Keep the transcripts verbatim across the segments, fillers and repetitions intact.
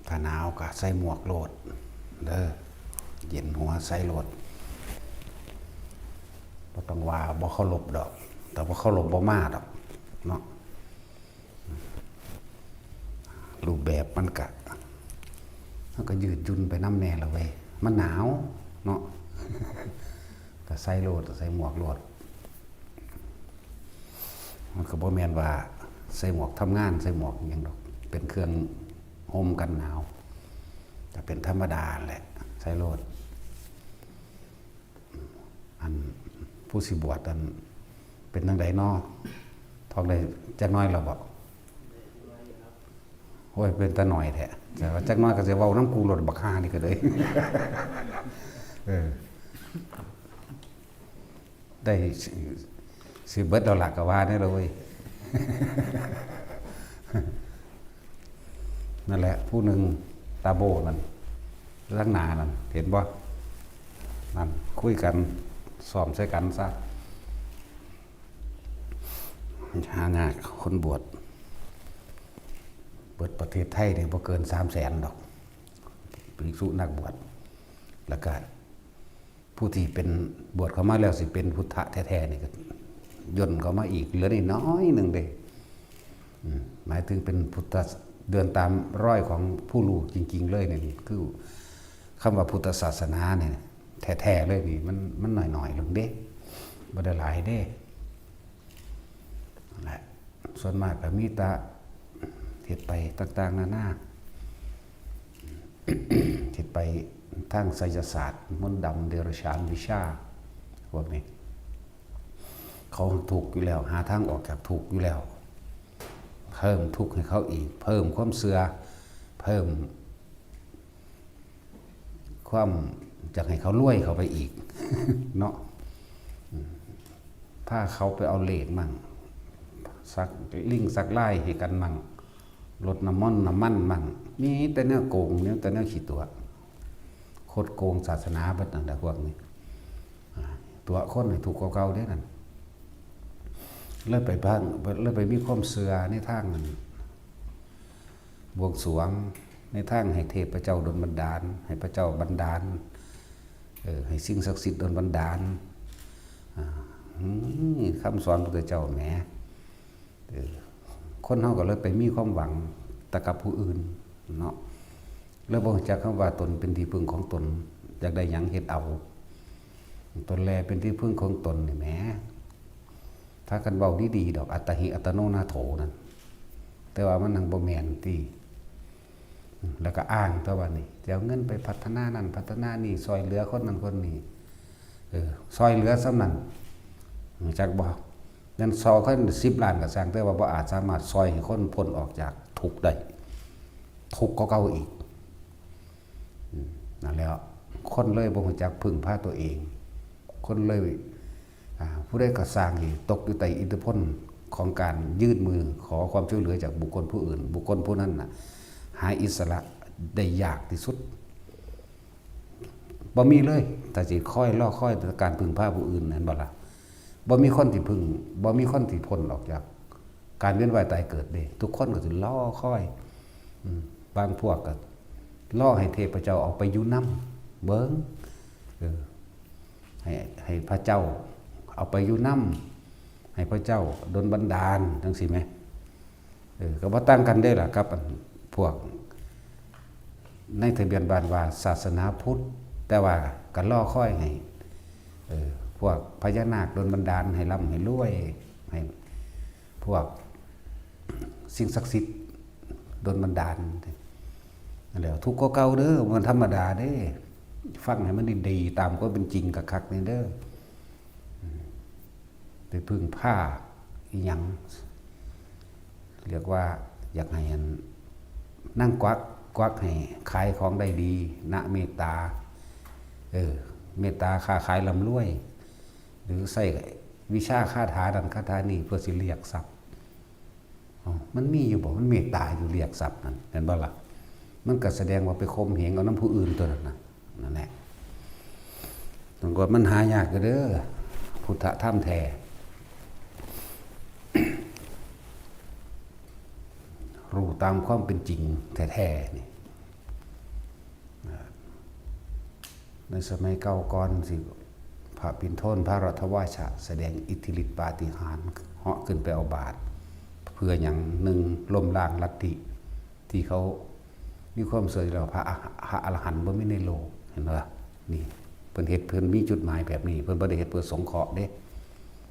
ถ้าหนาวก็ใส่หมวกโลดเด้อ เย็นหัวใส่โลด บ่ต้องว่าบ่เคารพดอก แต่บ่เคารพบ่มาดอกเนาะ รูปแบบมันกะ มันก็ยืดหยุ่นไปนำแน่ละเว้ย มันหนาวเนาะ ก็ใส่โลด ใส่หมวกโลด มันก็บ่แม่นว่าใส่หมวกทำงาน ใส่หมวกอิหยังดอก เป็นเครื่องห่มกันหนาว ก็เป็นธรรมดาแหละ ใส่โลด อันผู้สิบวชอันเป็นจั่งใดน้อ ท้องได้จักหน่อยแล้วบ่ โอ้ย เป็นตาหน่อยแท้ แต่ว่าจักหน่อยก็สิเว้านำกูโลดบักห่านี่ก็เลย เออ ได้สิ สิเบิดแล้วล่ะก็ว่าแน่เลย นั่นแหละ ผู้หนึ่งตาโบนั่น ข้างหน้านั่น เห็นบ่ นั่น คุยกัน ซ้อมใส่กันซะ หายากคนบวช เบิดประเทศไทยนี่บ่เกินสามแสนดอก ภิกษุนักบวช แล้วก็ ผู้ที่เป็นบวชเข้ามาแล้วสิเป็นพุทธะแท้ๆนี่ก็ย่นเข้ามาอีก เหลือนิดน้อยหนึ่งเด้ อืม หมายถึงเป็นพุทธะ เดินตามรอยของผู้รู้จริงๆเลยเนี่ย คือคำว่าพุทธศาสนาเนี่ย แท้ๆเลยนี่ มัน มันน้อยๆลงเด้ บ่ได้หลายเด้ นั่นแหละ ส่วนมากก็มีแต่เฮ็ดไปต่างๆนานา เฮ็ดไปทางไสยศาสตร์ มนต์ดำ เดรัจฉานวิชา พวกนี้ เขาทุกข์อยู่แล้ว หาทางออกจากทุกข์อยู่แล้ว เพิ่มทุกข์ให้เขาอีก เพิ่มความเชื่อ เพิ่ม ความอยากให้เขารวยเข้าไปอีก เนาะ อืม พาเขาไปเอาเลขมั่ง สักลิงก์สักลายให้กันมั่ง ลดน้ำมันน้ำมันมั่ง มีแต่แนวโกง มีแต่แนวขี้ตั๋ว คดโกงศาสนาเบิดนั่นแหละพวกนี้ อ่า ตั๋วคนให้ทุกข์กว่าเก่าเด้นั่น เลยไปพัง เลยไปมีความเชื่อในทางนั้น บวงสรวงในทางให้เทพเจ้าดลบันดาล ให้พระเจ้าบันดาล เออ ให้สิ่งศักดิ์สิทธิ์ดลบันดาล อ่า อืม คำสอนพระพุทธเจ้าแหม เออ คนเฮาก็เลยไปมีความหวังแต่กับผู้อื่นเนาะ แล้วบ่รู้จักคำว่าตนเป็นที่พึ่งของตน อยากได้หยังเฮ็ดเอา ตนแลเป็นที่พึ่งของตนนี่แหม ถ้ากันเว้าดีๆดอก อัตตาหิอัตโนนาโถนั่น แต่ว่ามันหั้งบ่แม่นติ แล้วก็อ้างตัวว่านี่ จะเอาเงินไปพัฒนานั่นพัฒนานี่ ซ่อยเหลือคนนั้นคนนี้ เออ ซ่อยเหลือส่ำนั้น รู้จักบ่ เงินซอยคนสิบล้านก็ซ่าง แต่ว่าบ่อาจสามารถซ่อยให้คนพ้นออกจากทุกข์ได้ ทุกข์กว่าเก่าอีก อืม นั่นแหละ คนเลยบ่รู้จักพึ่งพาตัวเอง คนเลย อ่า ผู้ใดก็ซ่างที่ตกอยู่ใต้อิทธิพลของการยื่นมือขอความช่วยเหลือจากบุคคลผู้อื่น บุคคลผู้นั้นน่ะ หาอิสระได้ยากที่สุด บ่มีเลย ถ้าสิคอยรอคอยแต่การพึ่งพาผู้อื่น แม่นบ่ล่ะ บ่มีคนที่พึ่ง บ่มีคนที่พ้นออกจากการเวียนว่ายตายเกิดเด้ ทุกคนก็สิรอคอย อืม บางพวกก็รอให้เทพเจ้าเอาไปอยู่นำ เบิ่ง เออ ให้ ให้พระเจ้าเอาไปอยู่นำ ให้พระเจ้าดลบันดาล จั่งซี้แหม เออ ก็บ่ต่างกันเด้ล่ะครับ อันพวกในทะเบียนบ้านว่าศาสนาพุทธ แต่ว่าก็รอคอยให้ เออ พวกพญานาคดลบันดาลให้ร่ำให้รวย ให้พวกสิ่งศักดิ์สิทธิ์ดลบันดาล นั่นแหละ ทุกข์กว่าเก่าเด้อ มันธรรมดาเด้ ฟังให้มันดีๆ ตามความเป็นจริงคักๆ นี่เด้อ อืม ไปพึ่งพาอิหยัง เรียกว่าอยากให้อันนางกวัก กวักให้ขายของได้ดี นะเมตตา เออ เมตตาค้าขายร่ำรวย หรือใช้วิชาคาถานั้นคาถานี้เพื่อสิเรียกทรัพย์ อ๋อ มันมีอยู่บ่ มันเมตตาอยู่เรียกทรัพย์นั่น เห็นบ่ล่ะ มันก็แสดงว่าไปข่มเหงเอานำผู้อื่นตัวนั้นน่ะ นั่นแหละ มันก็มันหายากอยู่เด้อ พุทธธรรมแท้ รู้ตามความเป็นจริงแท้ๆนี่ ในสมัยเก่าก่อนสิ พระปิณโทนพระรัตถวาชะแสดงอิทธิฤทธิปาฏิหาริย์ เหาะขึ้นไปเอาบาตร เพื่ออย่างหนึ่ง ล้มล้างลัทธิที่เขามีความเชื่อแล้วพระอรหันต์บ่มีในโลก เห็นบ่ล่ะ นี่เพิ่นเฮ็ด เพิ่นมีจุดหมายแบบนี้ เพิ่นบ่ได้เฮ็ดเพื่อสงเคราะห์เด้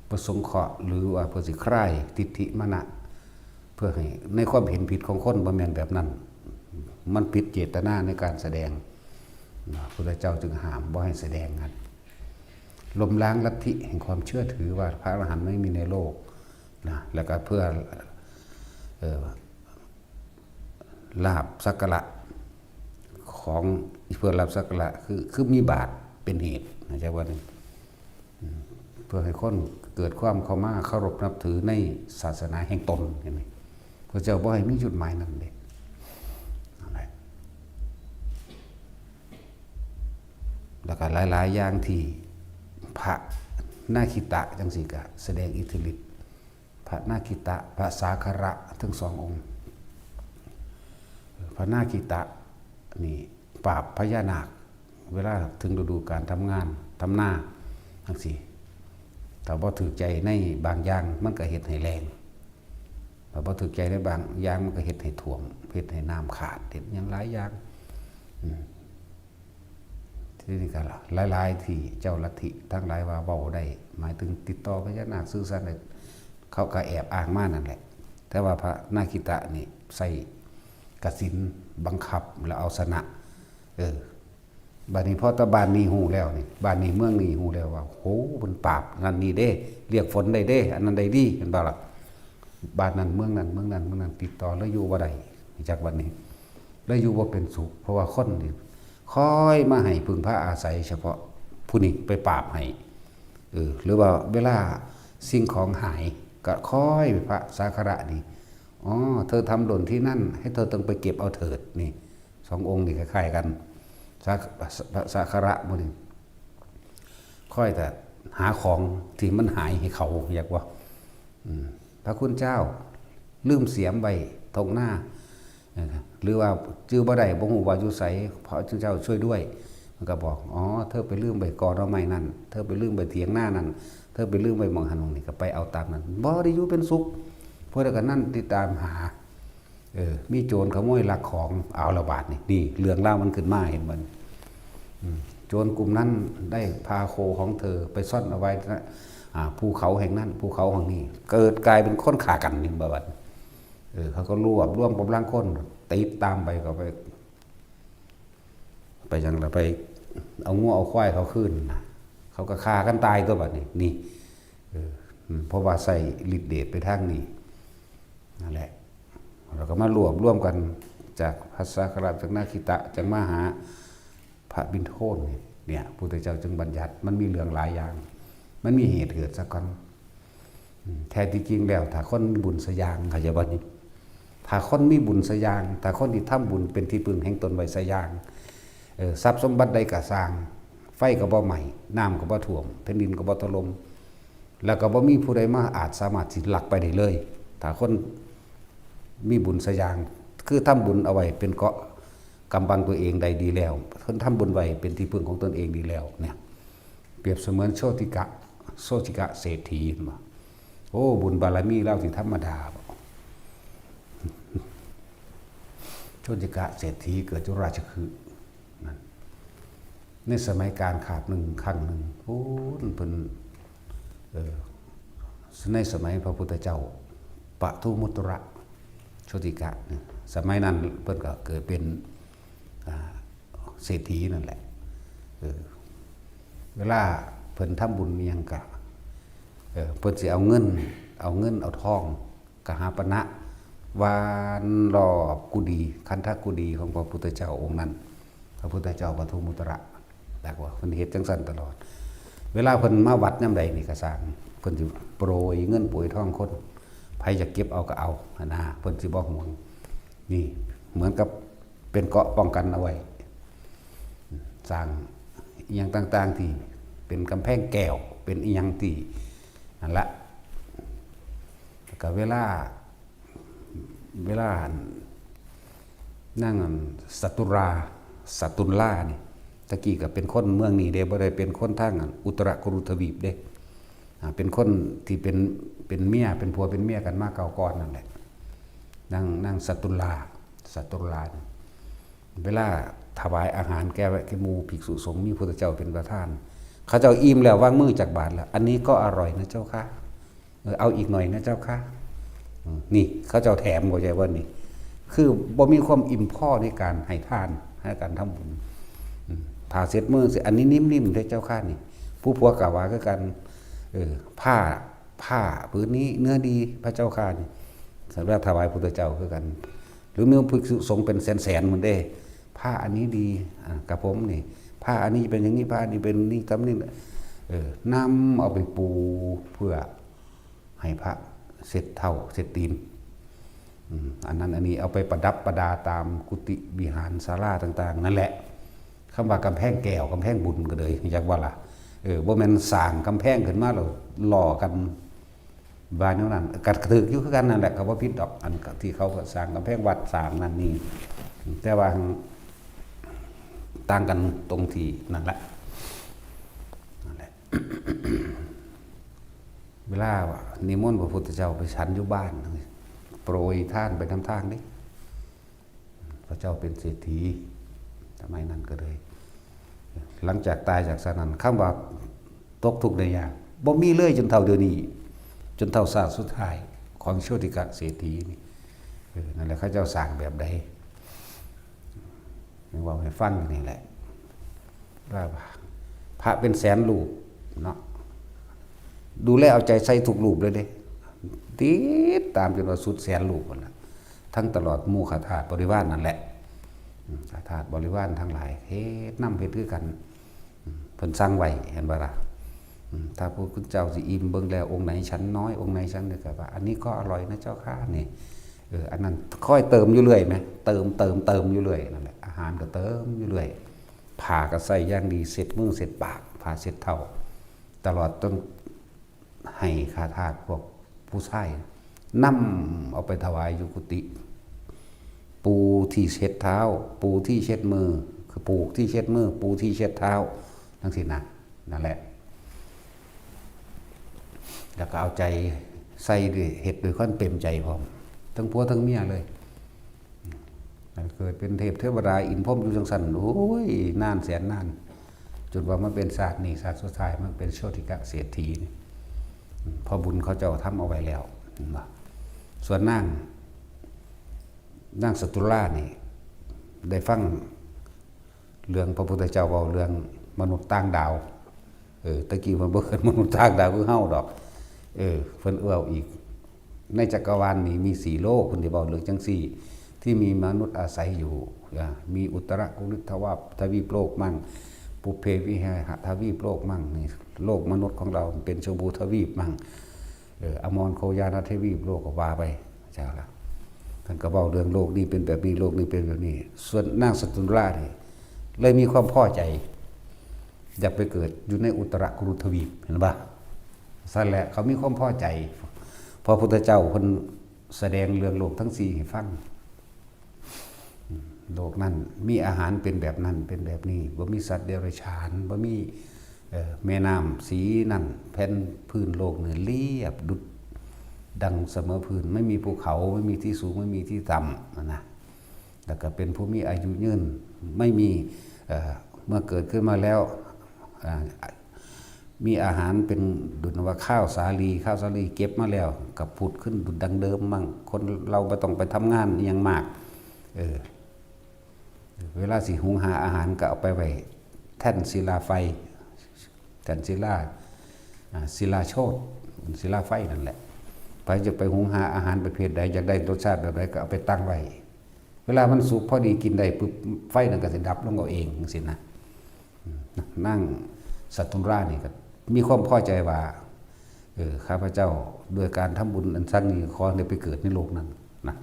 บ่สงเคราะห์ หรือว่าเพื่อสิคลายทิฏฐิมานะ เพื่อให้ในความเห็นผิดของคน บ่แม่นแบบนั้น มันผิดเจตนาในการแสดงนะ พุทธเจ้าจึงห้ามบ่ให้แสดงกัน ล้มล้างลัทธิแห่งความเชื่อถือว่าพระอรหันต์ไม่มีในโลกนะ แล้วก็เพื่อ เอ่อ ลาภสักการะของ เพื่อลาภสักการะ คือ คือมีบาตรเป็นเหตุนะ จักว่าหนึ่ง อืม เพื่อให้คนเกิดความเข้ามาเคารพนับถือในศาสนาแห่งตน เห็นไหม พระเจ้าบ่ให้มีจุดหมายนั้นเด้ นั่นแหละ แล้วก็หลายๆ อย่างที่พระนาคิตะจังซี่ก็แสดงอิทธิฤทธิ์ พระนาคิตะ พระสาคระ ทั้งสององค์ พระนาคิตะนี่ปราบพญานาค เวลาถึงฤดูการทำงานทำนาจังซี่ ถ้าบ่ถืกใจในบางอย่าง มันก็เฮ็ดให้แล้ง ถ้าบ่ถืกใจในบางอย่าง มันก็เฮ็ดให้ท่วม เฮ็ดให้น้ำขาด เฮ็ดหยังหลายอย่าง อืม ทีนี้ก็หลายๆ ที่เจ้าลัทธิทั้งหลายว่าเว้าได้ หมายถึงติดต่อพญานาค สื่อสารได้ เขาก็แอบอ้างมานั่นแหละ แต่ว่าพระนาคิตะนี่ใส่กสิณบังคับแล้วเอาชนะ เออ บัดนี้พอตะบ้านนี้ฮู้แล้วนี่ บ้านนี้เมืองนี้ฮู้แล้วว่า โห มันปราบนั่นนี่เด้ เรียกฝนได้เด้ อันนั้นได้ดี เห็นบ่ล่ะ บ้านนั้นเมืองนั้น เมืองนั้นเมืองนั้น ติดต่อแล้วอยู่บ่ได้ จักวันนี้ แล้วอยู่บ่เป็นสุข เพราะว่าคนนี่คอยมาให้พึ่งพาอาศัยเฉพาะผู้นี้ไปปราบให้ เออ หรือว่าเวลาสิ่งของหาย ก็คอยพระสาคระนี่ อ๋อ เธอทำหล่นที่นั่น ให้เธอต้องไปเก็บเอาเถิด นี่ สององค์นี่คล้ายๆ กัน สา พระสาคระหมู่นี่ คอยแต่หาของที่มันหายให้เขา อยากว่า อืม พระคุณเจ้า ลืมเสียมไว้ตรงหน้า เออ หรือว่าจื่อบ่ได้ บ่ฮู้ว่าอยู่ไส พระคุณเจ้าช่วยด้วย มันก็บอก อ๋อ เธอไปลืมไว้กอหน่อไม้นั่น เธอไปลืมไว้เถียงนานั่น เธอไปลืมไว้หม่องหั้นหม่องนี่ ก็ไปเอาตามนั้น บ่ได้อยู่เป็นสุข พวกเดียวกันนั่นติดตามหา เออ มีโจรขโมยลักของ เอาละบาดนี่ นี่เรื่องราวมันขึ้นมา เห็นบ่ อืม โจรกลุ่มนั้นได้พาโคของเธอไปซ่อนเอาไว้นะ อ่า ภูเขาแห่งนั้น ภูเขาแห่งนี้ เกิดกลายเป็นคนฆ่ากัน เห็นบ่บัด เออ เขาก็รวบรวมกำลังคน ติดตามไป เขาไป ไปหยังล่ะ ไปเอางัวเอาควายเขาคืนนะ เขาก็ฆ่ากันตายตัวบัดนี้ นี่ เออ อืม เพราะว่าใส่ฤทธิ์เดชไปทางนี้ นั่นแหละ แล้วก็มารวบรวมกัน จากพระสาคระ จากนาคิตะ จากมาหาพระปิณโทนนี่ เนี่ย พุทธเจ้าจึงบัญญัติ มันมีเรื่องหลายอย่าง มันมีเหตุเกิดซะก่อน อืม แท้ที่จริงแล้ว ถ้าคนมีบุญสะอย่าง เข้าใจบ่นี่ ถ้าคนมีบุญสะอย่าง ถ้าคนที่ทำบุญเป็นที่พึ่งแห่งตนไว้สะอย่าง เออ ทรัพย์สมบัติใดก็ซ่าง ไฟก็บ่ไหม้ น้ำก็บ่ท่วม แผ่นดินก็บ่ถล่ม แล้วก็บ่มีผู้ใดมาอาจสามารถสิลักไปได้เลย ถ้าคนมีบุญสะอย่าง คือทำบุญเอาไว้เป็นเกราะกำบังตัวเองได้ดีแล้ว เพิ่นทำบุญไว้เป็นที่พึ่งของตนเองดีแล้วเนี่ย เปรียบเสมือนโชติกะ โชติกะเศรษฐี เห็นบ่ โอ้ บุญบารมีลาวสิธรรมดาบ่ โชติกะเศรษฐีเกิดอยู่ราชคฤห์นั่น ในสมัยกาลคาบหนึ่งครั้งหนึ่ง โอ้ เพิ่น เอ่อ ในสมัยพระพุทธเจ้า ปทุมมุตระ โชติกะเนี่ย สมัยนั้นเพิ่นก็เกิดเป็น อ่า เศรษฐีนั่นแหละ เออ เวลาเพิ่นทำบุญอิหยังกะ เออ เพิ่นสิเอาเงิน เอาเงินเอาทอง กหาปณะ หว่านรอบกุฏิ คันธกุฏิของพระพุทธเจ้าองค์นั้น พระพุทธเจ้าปทุมมุตระ แต่ว่าเพิ่นเฮ็ดจังซั่นตลอด เวลาเพิ่นมาวัดยามใดนี่ก็ซ่าง เพิ่นสิโปรยเงินโปรยทองคน ไผอยากเก็บเอาก็เอา หั้นนะ เพิ่นสิบ่ห่วง นี่เหมือนกับเป็นเกราะป้องกันเอาไว้ ซ่างอิหยังต่างๆ ที่เป็นกำแพงแก้ว เป็นอิหยังที่นั่นละ แล้วก็เวลา เวลานั่งสัตตุรา สัตตุลานี่ ตะกี้ก็เป็นคนเมืองนี้เด้ บ่ได้เป็นคนทางอุตรกุรุทวีปเด้ อ่า เป็นคนที่เป็น เป็นเมีย เป็นผัวเป็นเมียกันมาเก่าก่อนนั่นแหละ นาง นางสตุลา สตุลาเนี่ย เวลาถวายอาหารแก่ แก่หมู่ภิกษุสงฆ์ มีพุทธเจ้าเป็นประธาน เขาเจ้าอิ่มแล้ววางมือจากบาตรแล้ว "อันนี้ก็อร่อยนะเจ้าค่ะ เออ เอาอีกหน่อยนะเจ้าค่ะ" อืม นี่เขาเจ้าแถม เข้าใจว่านี่ คือบ่มีความอิ่มพอในการให้ทาน ในการทำบุญ อืม ผ้าเช็ดมือสิ "อันนี้นิ่มๆเด้อเจ้าค่ะนี่" ผู้ผัวกล่าวว่าคือกัน เออ "ผ้า ผ้าผืนนี้เนื้อดีพระเจ้าค่ะนี่" สำหรับถวายพุทธเจ้าคือกัน หรือมีภิกษุสงฆ์เป็นแสนๆหมดเด้ "ผ้าอันนี้ดี อ่า กับผมนี่ ผ้าอันนี้เป็นอย่างนี้ ผ้าอันนี้เป็นนี่ ทำนี่" เออ นำเอาไปปูเพื่อให้พระเช็ดเท้าเช็ดตีน อืม อันนั้นอันนี้เอาไปประดับประดาตามกุฏิวิหารศาลาต่างๆ นั่นแหละ คำว่ากำแพงแก้ว กำแพงบุญก็เลย อยากว่าล่ะ เออ บ่แม่นสร้างกำแพงขึ้นมาแล้วหล่อกัน ว่าแนวนั้น ก็ถืกอยู่คือกันนั่นแหละ ก็บ่ผิดดอก อันที่เขาสร้างกำแพงวัดสร้างนั่นนี่ แต่ว่าต่างกันตรงที่นั่นแหละ นั่นแหละ เวลานิมนต์พระพุทธเจ้าไปฉันอยู่บ้าน โปรยทานไปนำทางนี่ พระเจ้าเป็นเศรษฐี สมัยนั้นก็เลย หลังจากตายจากสนั้น คำว่าตกทุกข์ได้ยาก บ่มีเลยจนเท่าเดี๋ยวนี้ จนเท่าชาติสุดท้ายของโชติกะเศรษฐีนี่ เออ นั่นแหละ เขาเจ้าสร้างแบบใด ยังเว้าให้ฟังอยู่นี่แหละ ว่าพระเป็นแสนรูปเนาะ ดูแลเอาใจใส่ทุกรูปเลยเด้ ติดตามจนว่าสุดแสนรูปหมดละ ทั้งตลอดหมู่ข้าทาสบริวารนั่นแหละ อืม ข้าทาสบริวารทั้งหลาย เฮ็ดนำเฮ็ดคือกัน อืม เพิ่นสั่งไว้ เห็นบ่ล่ะ อืม ถ้าพระพุทธเจ้าสิอิ่ม เบิ่งแล้วองค์ไหนฉันน้อย องค์ไหนฉันเด้อ ก็ว่า "อันนี้ก็อร่อยนะเจ้าข้านี่" เออ อันนั้นคอยเติมอยู่เรื่อยไหม เติม เติม เติมอยู่เรื่อยนั่นแหละ อาหารก็เติมอยู่เรื่อย ผ้าก็ใส่อย่างดี เช็ดมือเช็ดปาก ผ้าเช็ดเท้า ตลอดจนให้ข้าทาสพวกผู้ชายนำเอาไปถวายอยู่กุฏิ ปูที่เช็ดเท้า ปูที่เช็ดมือ คือปูที่เช็ดมือ ปูที่เช็ดเท้า จั่งซี้นะ นั่นแหละ แล้วก็เอาใจใส่ด้วย เฮ็ดด้วยความเต็มใจพร้อม ทั้งผัวทั้งเมียเลย เกิดเป็นเทพเทวดาอินทร์พรหมอยู่จั่งซั้น โอ้ย นานแสนนาน จนว่ามาเป็นชาตินี้ ชาติสุดท้ายมาเป็นโชติกะเศรษฐีนี่ เพราะบุญเขาเจ้าทำเอาไว้แล้ว เห็นบ่ ส่วนนาง นางสตุลานี่ ได้ฟังเรื่องพระพุทธเจ้าเว้าเรื่องมนุษย์ต่างดาว เออ ตะกี้เพิ่นบ่เอิ้นมนุษย์ต่างดาวคือเฮาดอก เออ เพิ่นเอื้ออีก ในจักรวาลนี้มีสี่โลก เพิ่นได้เว้าเรื่องจั่งซี้ ที่มีมนุษย์อาศัยอยู่ อ่า มีอุตรกุรุทวาทวีปโลกมั่ง ปุพเพวิหารทวีปโลกมั่ง นี่โลกมนุษย์ของเราเป็นชมพูทวีปมั่ง เออ อมรโคยานทวีปโลกก็ว่าไป เจ้าละ ท่านก็เว้าเรื่องโลกนี้เป็นแบบนี้ โลกนี้เป็นแบบนี้ ส่วนนางสตุลานี่ เลยมีความพอใจ อยากไปเกิดอยู่ในอุตรกุรุทวีป เห็นปะ ซั่นแหละ เขามีความพอใจ พระพุทธเจ้าเพิ่นแสดงเรื่องโลกทั้งสี่ให้ฟัง โลกนั้นมีอาหารเป็นแบบนั้น เป็นแบบนี้ บ่มีสัตว์เดรัจฉาน บ่มี เอ่อ แม่น้ำสีนั่น แผ่นพื้นโลกนี่เรียบดุจดังเสมอพื้น ไม่มีภูเขา ไม่มีที่สูง ไม่มีที่ต่ำ นะ แล้วก็เป็นผู้มีอายุยืน ไม่มี เอ่อ เมื่อเกิดขึ้นมาแล้ว อ่า มีอาหารเป็นดุจว่าข้าวสาลี ข้าวสาลีเก็บมาแล้ว ก็ผุดขึ้นดุจดังเดิมมั่ง คนเราบ่ต้องไปทำงานอิหยังมาก เออ เวลาสิหุงหาอาหารก็เอาไปไว้แท่นศิลาไฟ แท่นศิลา อ่า ศิลาโชต ศิลาไฟนั่นแหละ ไผจะไปหุงหาอาหารประเภทใด อยากได้รสชาติแบบใดก็เอาไปตั้งไว้ เวลามันสุกพอดีกินได้ปุ๊บ ไฟนั่นก็สิดับลงเอาเองจั่งซี้นะ นางสตุลานี่ก็มีความพอใจว่า เออ ข้าพเจ้าด้วยการทำบุญอันซั้งนี้ ขอได้ไปเกิดในโลกนั้นนะ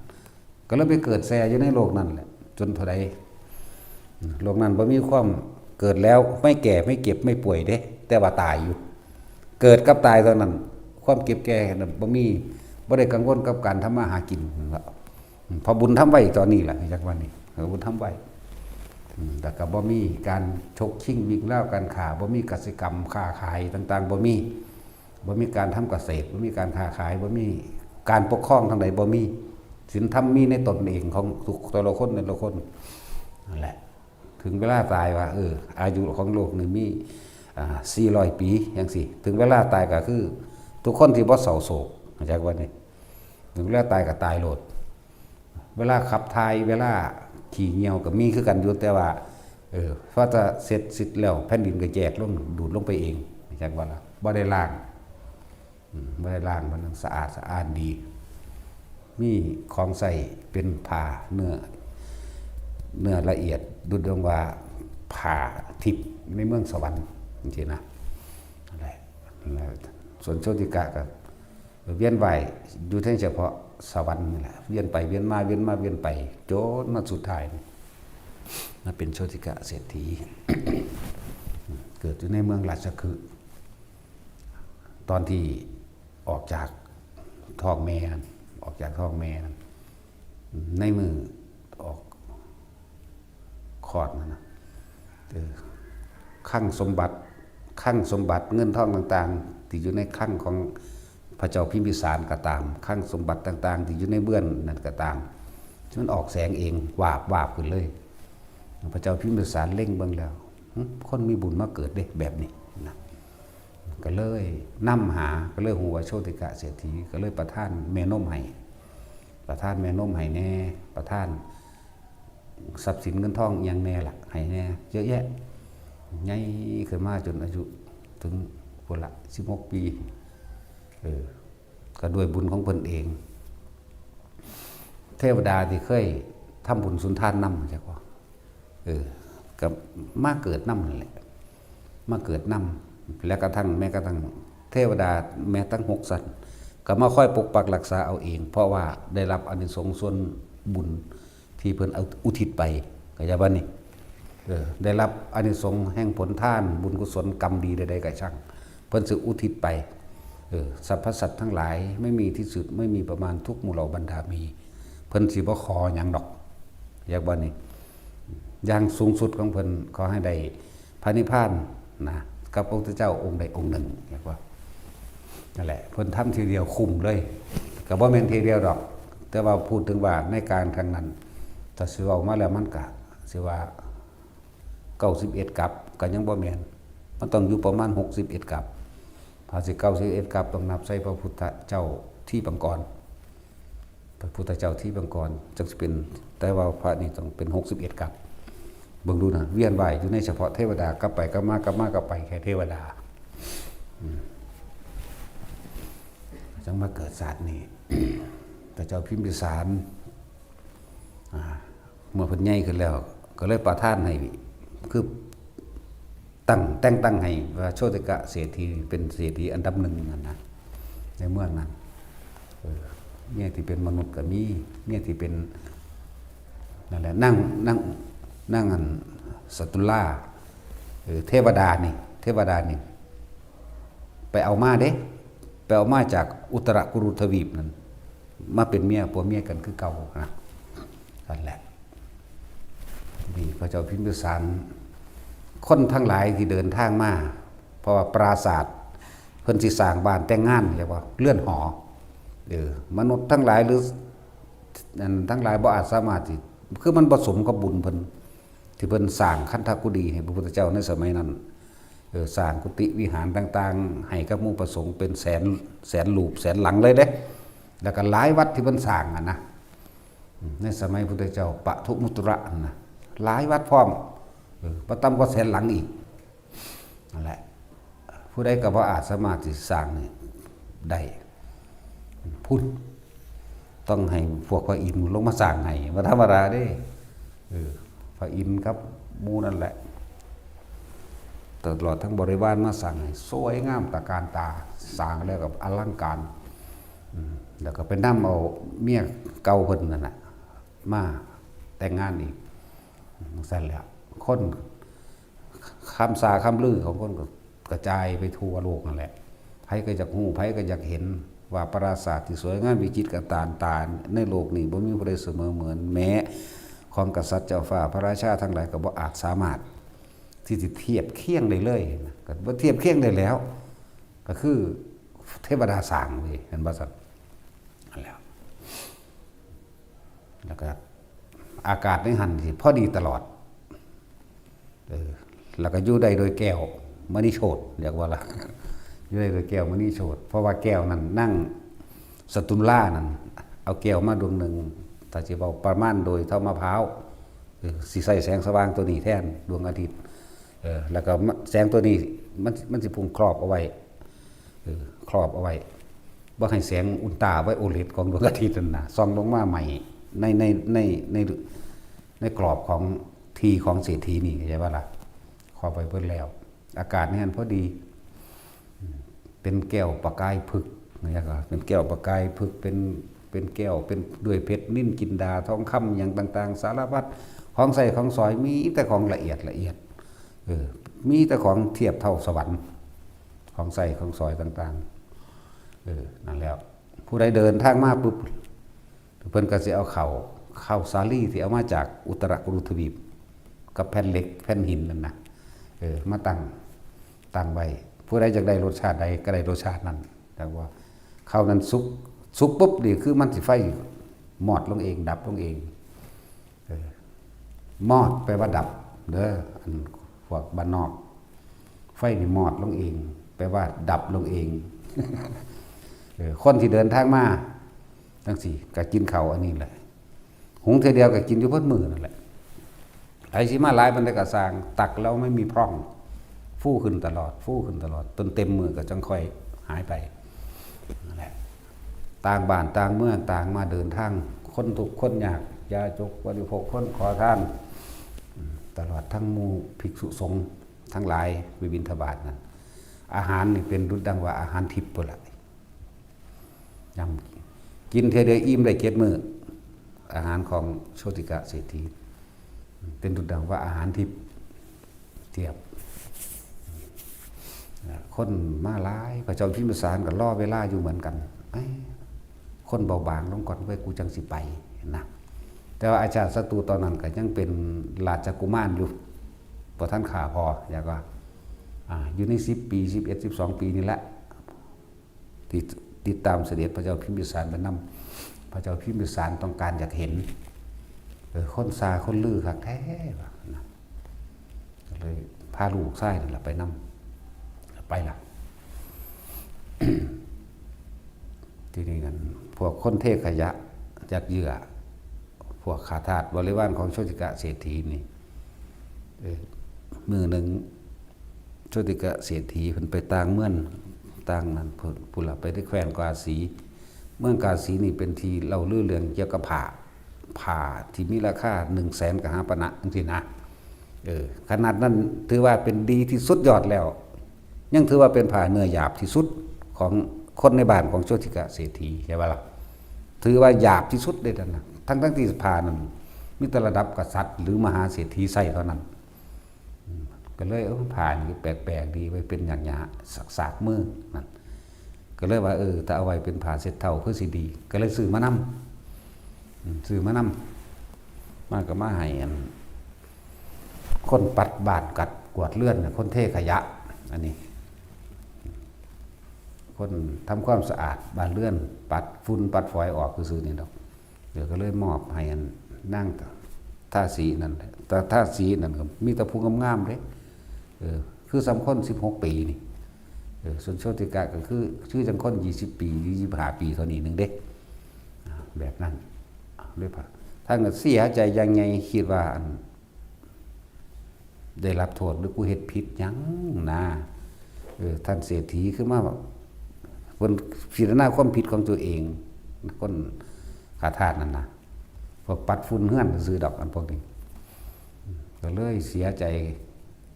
ก็เลยไปเกิดแซ่อยู่ในโลกนั้นแหละ จนเท่าใด โลกนั้นบ่มีความเกิดแล้วไม่แก่ไม่เจ็บไม่ป่วยเด้ แต่ว่าตายอยู่ เกิดกับตายเท่านั้น ความเจ็บแก่น่ะบ่มี บ่ได้กังวลกับการทำมาหากินนั่นล่ะ เพราะบุญทำไว้ตอนนี้ล่ะ จักว่านี่ เออ บุญทำไว้ อืม แล้วก็บ่มีการฉกชิงวิ่งราว การฆ่า บ่มีกสิกรรมค้าขายต่างๆ บ่มี บ่มีการทำเกษตร บ่มีการค้าขาย บ่มีการปกครองทางใด บ่มี ศีลธรรมมีในตนเองของทุกแต่ละคนแต่ละคน นั่นแหละ ถึงเวลาตายว่า เออ อายุของโลกนี่มี อ่า สี่ร้อย ปี จังซี้ ถึงเวลาตายก็คือ ทุกคนที่บ่เศร้าโศก เข้าใจว่านี่ ถึงเวลาตายก็ตายโลด เวลาขับถ่าย เวลาขี้เยี่ยวก็มีคือกันอยู่ แต่ว่า เออ พอจะเสร็จสิ้นแล้ว แผ่นดินก็แยกลง ดูดลงไปเอง จังว่าล่ะ บ่ได้ล้าง อืม บ่ได้ล้าง มันสะอาดสะอ้านดี มีของใช้เป็นผ้าเนื้อ เนื้อละเอียด ดุจดังว่าผ้าทิพย์ในเมืองสวรรค์ จังซี้นะ นั่นแหละ แล้วส่วนโชติกะก็เวียนว่ายอยู่เพียงเฉพาะสวรรค์นี่แหละ เวียนไปเวียนมา เวียนมาเวียนไป จนมาสุดท้ายนี่ มาเป็นโชติกะเศรษฐี เกิดอยู่ในเมืองราชคฤห์ ตอนที่ออกจากท้องแม่นั่น ออกจากท้องแม่นั่น ในมือออกคลอดนั่นนะ เออ คลังสมบัติ คลังสมบัติเงินทองต่างๆ ที่อยู่ในคลังของพระเจ้าพิมพิสารก็ตาม คลังสมบัติต่างๆ ที่อยู่ในเบื้องนั่นก็ตาม มันออกแสงเอง วาบวาบขึ้นเลย พระเจ้าพิมพิสารเล็งเบิ่งแล้ว หึ คนมีบุญมาเกิดเด้แบบนี้นะ ก็เลยนำหา ก็เลยฮู้ว่าโชติกะเศรษฐี ก็เลยประทานแม่นมให้ ประทานแม่นมให้แน่ ประทานทรัพย์สินเงินทองอิหยังแน่ล่ะ ให้แน่ เยอะแยะ ใหญ่ขึ้นมาจนอายุถึงพุ้นละ สิบหก ปี เออ ก็ด้วยบุญของเพิ่นเอง เทวดาที่เคยทำบุญสุนทานนำ จักว่า เออ ก็มาเกิดนำนั่นแหละ มาเกิดนำ และกระทั่ง แม้กระทั่งเทวดา แม้ทั้งหกชั้น ก็มาคอยปกปักรักษาเอาเอง เพราะว่าได้รับอานิสงส์ส่วนบุญที่เพิ่นเอาอุทิศไป เข้าใจบ่นี่ เออ ได้รับอานิสงส์แห่งผลทาน บุญกุศลกรรมดีใดๆก็ช่าง เพิ่นสิอุทิศไป เออ สรรพสัตว์ทั้งหลาย ไม่มีที่สุด ไม่มีประมาณ ทุกหมู่เหล่าบรรดามี เพิ่นสิบ่ขอหยังดอก เรียกว่านี่ อย่างสูงสุดของเพิ่น ขอให้ได้พระนิพพานนะ กับพระพุทธเจ้าองค์ใดองค์หนึ่ง เรียกว่า นั่นแหละ เพิ่นทำทีเดียวคุ้มเลย ก็บ่แม่นทีเดียวดอก แต่ว่าพูดถึงว่าในการครั้งนั้น ถ้าสิเว้ามาแล้วมันก็สิว่า เก้าสิบเอ็ด กัป ก็ยังบ่แม่น มันต้องอยู่ประมาณ หกสิบเอ็ด กัป ถ้าสิ เก้าสิบเอ็ด กัป ต้องนับใส่พระพุทธเจ้าทิพย์ปงกร พระพุทธเจ้าทิพย์ปงกร จังสิเป็น แต่ว่าพระนี่ต้องเป็น หกสิบเอ็ด กัป เบิ่งดูนะ เวียนว่ายอยู่ในเฉพาะเทวดา กลับไปกลับมา กลับมากลับไป แค่เทวดา อืม จังมาเกิดชาตินี้ พระเจ้าพิมพิสาร อ่า เมื่อเพิ่นใหญ่ขึ้นแล้ว ก็เลยประทานให้ คือ ตั้ง แต่งตั้งให้ว่าโชติกะเศรษฐีเป็นเศรษฐีอันดับหนึ่งนั่นนะ ในเมืองนั้น เออ เมียที่เป็นมนุษย์ก็มี เมียที่เป็น นั่นแหละ นาง นาง นางอัน สัตตุลา เออ เทวดานี่ เทวดานี่ ไปเอามาเด้ ไปเอามาจากอุตรกุรุทวีปนั่น มาเป็นเมีย ผัวเมียกันคือเก่านะ นั่นแหละ นี่พระเจ้าพิมพิสาร คนทั้งหลายที่เดินทางมา เพราะว่าปราสาท เพิ่นสิสร้างบ้านแต่งงาน เรียกว่าเรือนหอ เออ มนุษย์ทั้งหลายหรือ อันทั้งหลายบ่อาจสามารถสิ คือมันบ่สมกับบุญเพิ่น ที่เพิ่นสร้างคันธกุฎีให้พระพุทธเจ้าในสมัยนั้น เออ สร้างกุฏิวิหารต่างๆ ให้กับหมู่พระสงฆ์เป็นแสน แสนรูป แสนหลังเลยเด้ แล้วก็หลายวัดที่เพิ่นสร้างอะนะ ในสมัยพุทธเจ้าปทุมุตระนะ หลายวัดพร้อม เออ บ่ต่ำกว่าแสนหลังอีก นั่นแหละ ผู้ใดก็บ่อาจสามารถสิสร้างนี่ได้ พุทธ ต้องให้พวกพระอินทร์ลงมาสร้างให้ บ่ธรรมดาเด้ เออ พระอินทร์กับหมู่นั่นแหละ ตลอดทั้งบริวารมาสร้างให้ สวยงามตระการตา สร้างแล้วก็อลังการ อืม แล้วก็ไปนำเอาเมียเก่าเพิ่นนั่นน่ะ มาแต่งงานอีก จั่งซั้นแหละ คน คำสาคำลือของคนก็กระจายไปทั่วโลกนั่นแหละ ไผก็อยากฮู้ ไผก็อยากเห็นว่าปราสาทที่สวยงามวิจิตรตระการตาในโลกนี้บ่มีผู้ใดเสมอเหมือน แม้ ของกษัตริย์เจ้าฟ้าพระราชาทั้งหลายก็บ่อาจสามารถที่สิเทียบเคียงได้เลยนะ ก็บ่เทียบเคียงได้แล้ว ก็คือเทวดาสร้างเว้ย เห็นบ่ซั่น นั่นแหละ แล้วก็อากาศในหั่นสิพอดีตลอด เออ แล้วก็อยู่ได้โดยแก้วมณีโชติ เรียกว่าล่ะ อยู่ได้โดยแก้วมณีโชติ เพราะว่าแก้วนั้นนางสตุลานั้น เอาแก้วมาดวงหนึ่ง ถ้าสิเว้าประมาณโดยเท่ามะพร้าว เออ สิใส่แสงสว่างตัวนี้แทนดวงอาทิตย์ เออ แล้วก็มะ แสงตัวนี้มัน มันสิพุงครอบเอาไว้ เออ ครอบเอาไว้ บ่ให้แสงอุลตราไวโอเลตของดวงอาทิตย์นั่นนะ ส่องลงมาไหม้ใน ใน ใน ใน ในกรอบของที่ของเศรษฐีนี่ เข้าใจบ่ล่ะ ครอบไว้เบิดแล้ว อากาศในหั่นพอดี เป็นแก้วประกายผึก นะ ก็เป็นแก้วประกายผึก เป็น เป็นแก้ว เป็นด้วยเพชรนิลจินดา ทองคำ หยังต่างๆ สารพัด ของใช้ของสอย มีแต่ของละเอียดละเอียด เออ มีแต่ของเทียบเท่าสวรรค์ ของใช้ของสอยต่างๆ เออ นั่นแล้ว ผู้ใดเดินทางมาปุ๊บ เพิ่นก็สิเอาข้าว ข้าวสาลีที่เอามาจากอุตรกุรุทวีป กับแผ่นเหล็ก แผ่นหินนั่นนะ เออ มาตั้ง ตั้งไว้ ผู้ใดอยากได้รสชาติใดก็ได้รสชาตินั้น แต่ว่าข้าวนั้นสุก สุกปุ๊บนี่คือมันสิไฟมอดลงเอง ดับลงเอง เออ มอดแปลว่าดับ เด้อ อันพวกบ้านนอก ไฟนี่มอดลงเอง แปลว่าดับลงเอง เออ คนที่เดินทางมาจั่งซี้ก็กินข้าวอันนี้แหละ หุงเทื่อเดียวก็กินอยู่เบิดมื้อนั่นแหละ ไผสิมาหลายปานใดก็ซ่าง ตักแล้วไม่มีพร่อง ฟูขึ้นตลอด ฟูขึ้นตลอด จนเต็มมื้อก็จั่งค่อยหายไป นั่นแหละ ต่างบ้านต่างเมือง ต่างมาเดินทาง คนทุกข์คนยาก ยาจกบริโภค คนขอทาน อืม ตลอดทั้งหมู่ภิกษุสงฆ์ทั้งหลายไปบิณฑบาตนั่น อาหารนี่เป็นดุจดังว่าอาหารทิพย์พุ้นล่ะ ยำกินเทื่อเดียวอิ่มได้เจ็ดมื้อ อาหารของโชติกะเศรษฐี เป็นดุจดังว่าอาหารทิพย์เทียบ คนมาหลาย พระเจ้าพิมพิสารก็รอเวลาอยู่เหมือนกัน เอ้ย คนเบาบางลงก่อนเว้ย กูจั่งสิไปนะ แต่ว่าอาชาติศัตรูตอนนั้นก็ยังเป็นราชกุมารอยู่ บ่ทันฆ่าพ่อ อยากว่า อ่า อยู่ในสิบปี สิบเอ็ด สิบสองปีนี่แหละ ที่ติดตามเสด็จพระเจ้าพิมพิสารไปนำ พระเจ้าพิมพิสารต้องการอยากเห็น เออ คนซาคนลือคักแท้ว่านะ ก็เลยพาลูกชายนั่นล่ะไปนำ ไปล่ะ ทีนี้นั่น พวกคนเทขยะ ยัดเยื่อ พวกข้าทาสบริวารของโชติกะเศรษฐีนี่ เออ มื้อหนึ่ง โชติกะเศรษฐีเพิ่นไปต่างเมือง ต่างนั่น พุ้น พุ้นล่ะ ไปที่แคว้นกาสี เมืองกาสีนี่เป็นที่เล่าลือเรื่องเกี่ยวกับผ้า ผ้าที่มีราคาหนึ่งแสนกหาปณะจั่งซี้นะ เออ ขนาดนั้นถือว่าเป็นดีที่สุดยอดแล้ว ยังถือว่าเป็นผ้าเนื้อหยาบที่สุดของคนในบ้านของโชติกะเศรษฐี ใช่ปะล่ะ ถือว่าหยาบที่สุดเลยนั่นนะ ทั้งๆที่ผ้านั้นมีแต่ระดับกษัตริย์หรือมหาเศรษฐีใส่เท่านั้น อืม ก็เลย เออ ผ้านี่แปลกๆดี ไว้เป็นหยาบๆ สากๆมือนั่น ก็เลยว่า เออ ถ้าเอาไว้เป็นผ้าเช็ดเท้าคือสิดี ก็เลยซื้อมานำ อืม ซื้อมานำ มาก็มาให้อัน คนปัดบ้านกัดกวาดเรือนน่ะ คนเทขยะ อันนี้ คนทำความสะอาดบ้านเรือน ปัดฝุ่นปัดฝอยออกซื่อๆนี่ดอก เดี๋ยวก็เลยมอบให้อันนางทาสีนั่นแหละ แต่ทาสีนั่นก็มีแต่ผู้งามๆเด้ เออ คือส่ำคนสิบหกปีนี่ เออ ส่วนโชติกะก็คือ คือจั่งคนยี่สิบปี หรือยี่สิบห้าปีเท่านี้หนึ่งเด้ อ่า แบบนั้น เลยพา ท่านก็เสียใจอย่างไง คิดว่าอัน ได้รับโทษหรือกูเฮ็ดผิดหยังนะ เออ ท่านเศรษฐีคือมาแบบ เพิ่นพิจารณาความผิดของตัวเอง คนข้าทาสนั่นนะ พวกปัดฝุ่นเฮือนซื่อดอก อันพวกนี้ ก็เลยเสียใจ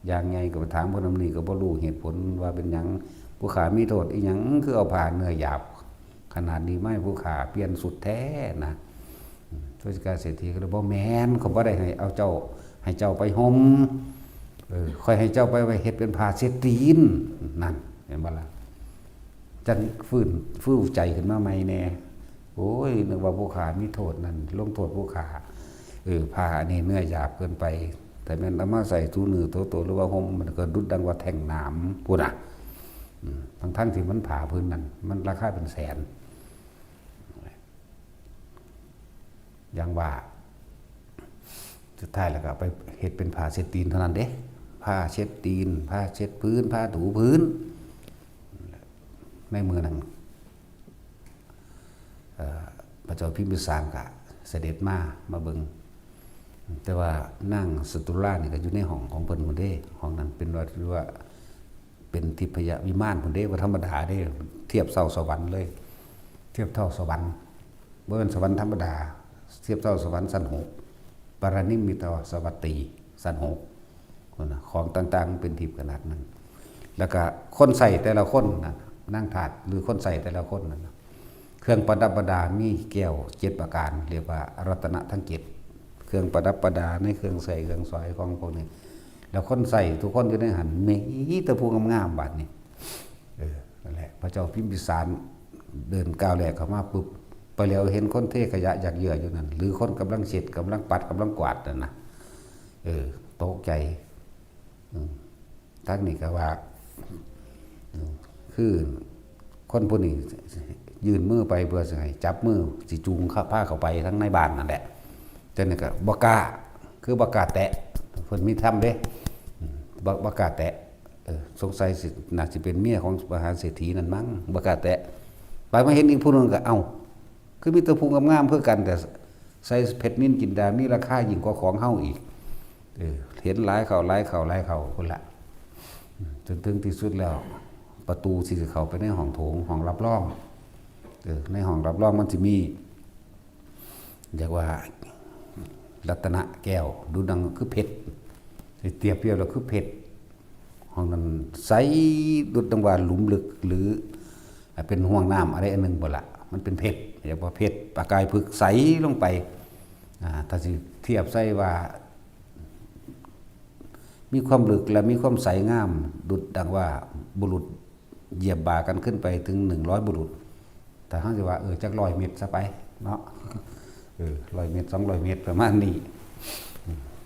อย่างไง ก็ไปถามคนนั้นนี่ก็บ่รู้เหตุผลว่าเป็นหยัง ผู้ข้ามีโทษอีหยัง คือเอาผ้าเนื้อหยาบขนาดนี้มาให้ผู้ข้าเปลี่ยนชุดแท้นะ อืม โชติกะเศรษฐีก็เลย บ่แม่น ข้อยบ่ได้ให้เอาเจ้า ให้เจ้าไปห่ม เออ ข้อยให้เจ้าไปไว้เฮ็ดเป็นผ้าเช็ดตีน นั่น เห็นบ่ล่ะ จั่งฟื้น ฟูใจขึ้นมาใหม่แน่ โอ้ย นึกว่าผู้ข้ามีโทษนั่น ลงโทษผู้ข้า เออ ผ้าอันนี้เนื้อหยาบเกินไป แต่แม่นเอามาใส่ถูเนื้อถูตัว หรือว่าห่ม มันก็ดุดดังว่าแท่งหนามพู้นน่ะ อืม ทั้งๆที่มันผ้าพื้นนั้น มันราคาเป็นแสน อย่างว่า สุดท้ายแล้วก็ไปเฮ็ดเป็นผ้าเช็ดตีนเท่านั้นเด้ ผ้าเช็ดตีน ผ้าเช็ดพื้น ผ้าถูพื้น ในมื้อนั้น เอ่อ พระเจ้าพิมพิสารก็เสด็จมา มาเบิ่ง แต่ว่านางสตุรานี่ก็อยู่ในห้องของเพิ่นพู้นเด้ ห้องนั้นเป็นว่า ว่าเป็นทิพยวิมานพู้นเด้ บ่ธรรมดาเด้ เทียบเท่าสวรรค์เลย เทียบเท่าสวรรค์ บ่แม่นสวรรค์ธรรมดา เทียบเท่าสวรรค์ชั้นหก ปรนิมมิตสวัตตี ชั้นหก พู้นน่ะ ของต่างๆมันเป็นทิพย์ขนาดนั้น แล้วก็คนใช้แต่ละคนน่ะ นางทาสหรือคนใช้แต่ละคนนั่นน่ะ เครื่องประดับประดามีแก้วเจ็ดประการ เรียกว่ารัตนะทั้งเจ็ด เครื่องประดับประดาในเครื่องใช้เครื่องสอยของพวกนี้ แล้วคนใช้ทุกคนอยู่ในหั้น มีแต่ผู้งามๆ บาดนี้ เออ นั่นแหละ พระเจ้าพิมพิสารเดินก้าวแรกเข้ามาปุ๊บ ไปแล้วเห็นคนเทขยะหยากเหยื่ออยู่นั่น หรือคนกำลังเช็ด กำลังปัด กำลังกวาดนั่นน่ะ เออ ตกใจ อืม ทางนี้ก็ว่า อืม คือคนผู้นี้ยื่นมือไปเพื่อสิให้จับมือ สิจูงเข้า พาเข้าไปทางในบ้านนั่นแหละ แต่นี่ก็บ่กล้า คือบ่กล้าแตะ เพิ่นมีธรรมเด้ อืม บ่ บ่กล้าแตะ เออ สงสัยสิ น่าสิเป็นเมียของมหาเศรษฐีนั่นมั้ง บ่กล้าแตะ ไปมาเห็นอีกผู้หนึ่งก็ เอ้า คือมีแต่ผู้งามๆคือกัน แต่ใส่เพชรนิลจินดา มีราคายิ่งกว่าของเฮาอีก เออ เห็นหลายเข้า หลายเข้า หลายเข้าพู้นละ อืม จนถึงที่สุดแล้ว ประตูสิเข้าไปในห้องโถง ห้องรับรอง เออ ในห้องรับรองมันสิมี เรียกว่า รัตนะแก้ว ดุจดังคือเพชร สิเทียบเทียบแล้วคือเพชร ห้องนั้นใสดุจดังว่าหลุมลึก หรือเป็นห้วงน้ำอะไรอันหนึ่งบ่ละ มันเป็นเพชร เรียกว่าเพชร ประกายผึกใสลงไป อ่า ถ้าสิเทียบใส่ว่า มีความลึกและมีความใสงาม ดุจดังว่าบุรุษเหยียบบ่ากันขึ้นไปถึงหนึ่งร้อยบุรุษ แต่เฮาสิว่า เออ จักร้อยเมตรซะไปเนาะ เออ ร้อยเมตร สองร้อยเมตร ประมาณนี้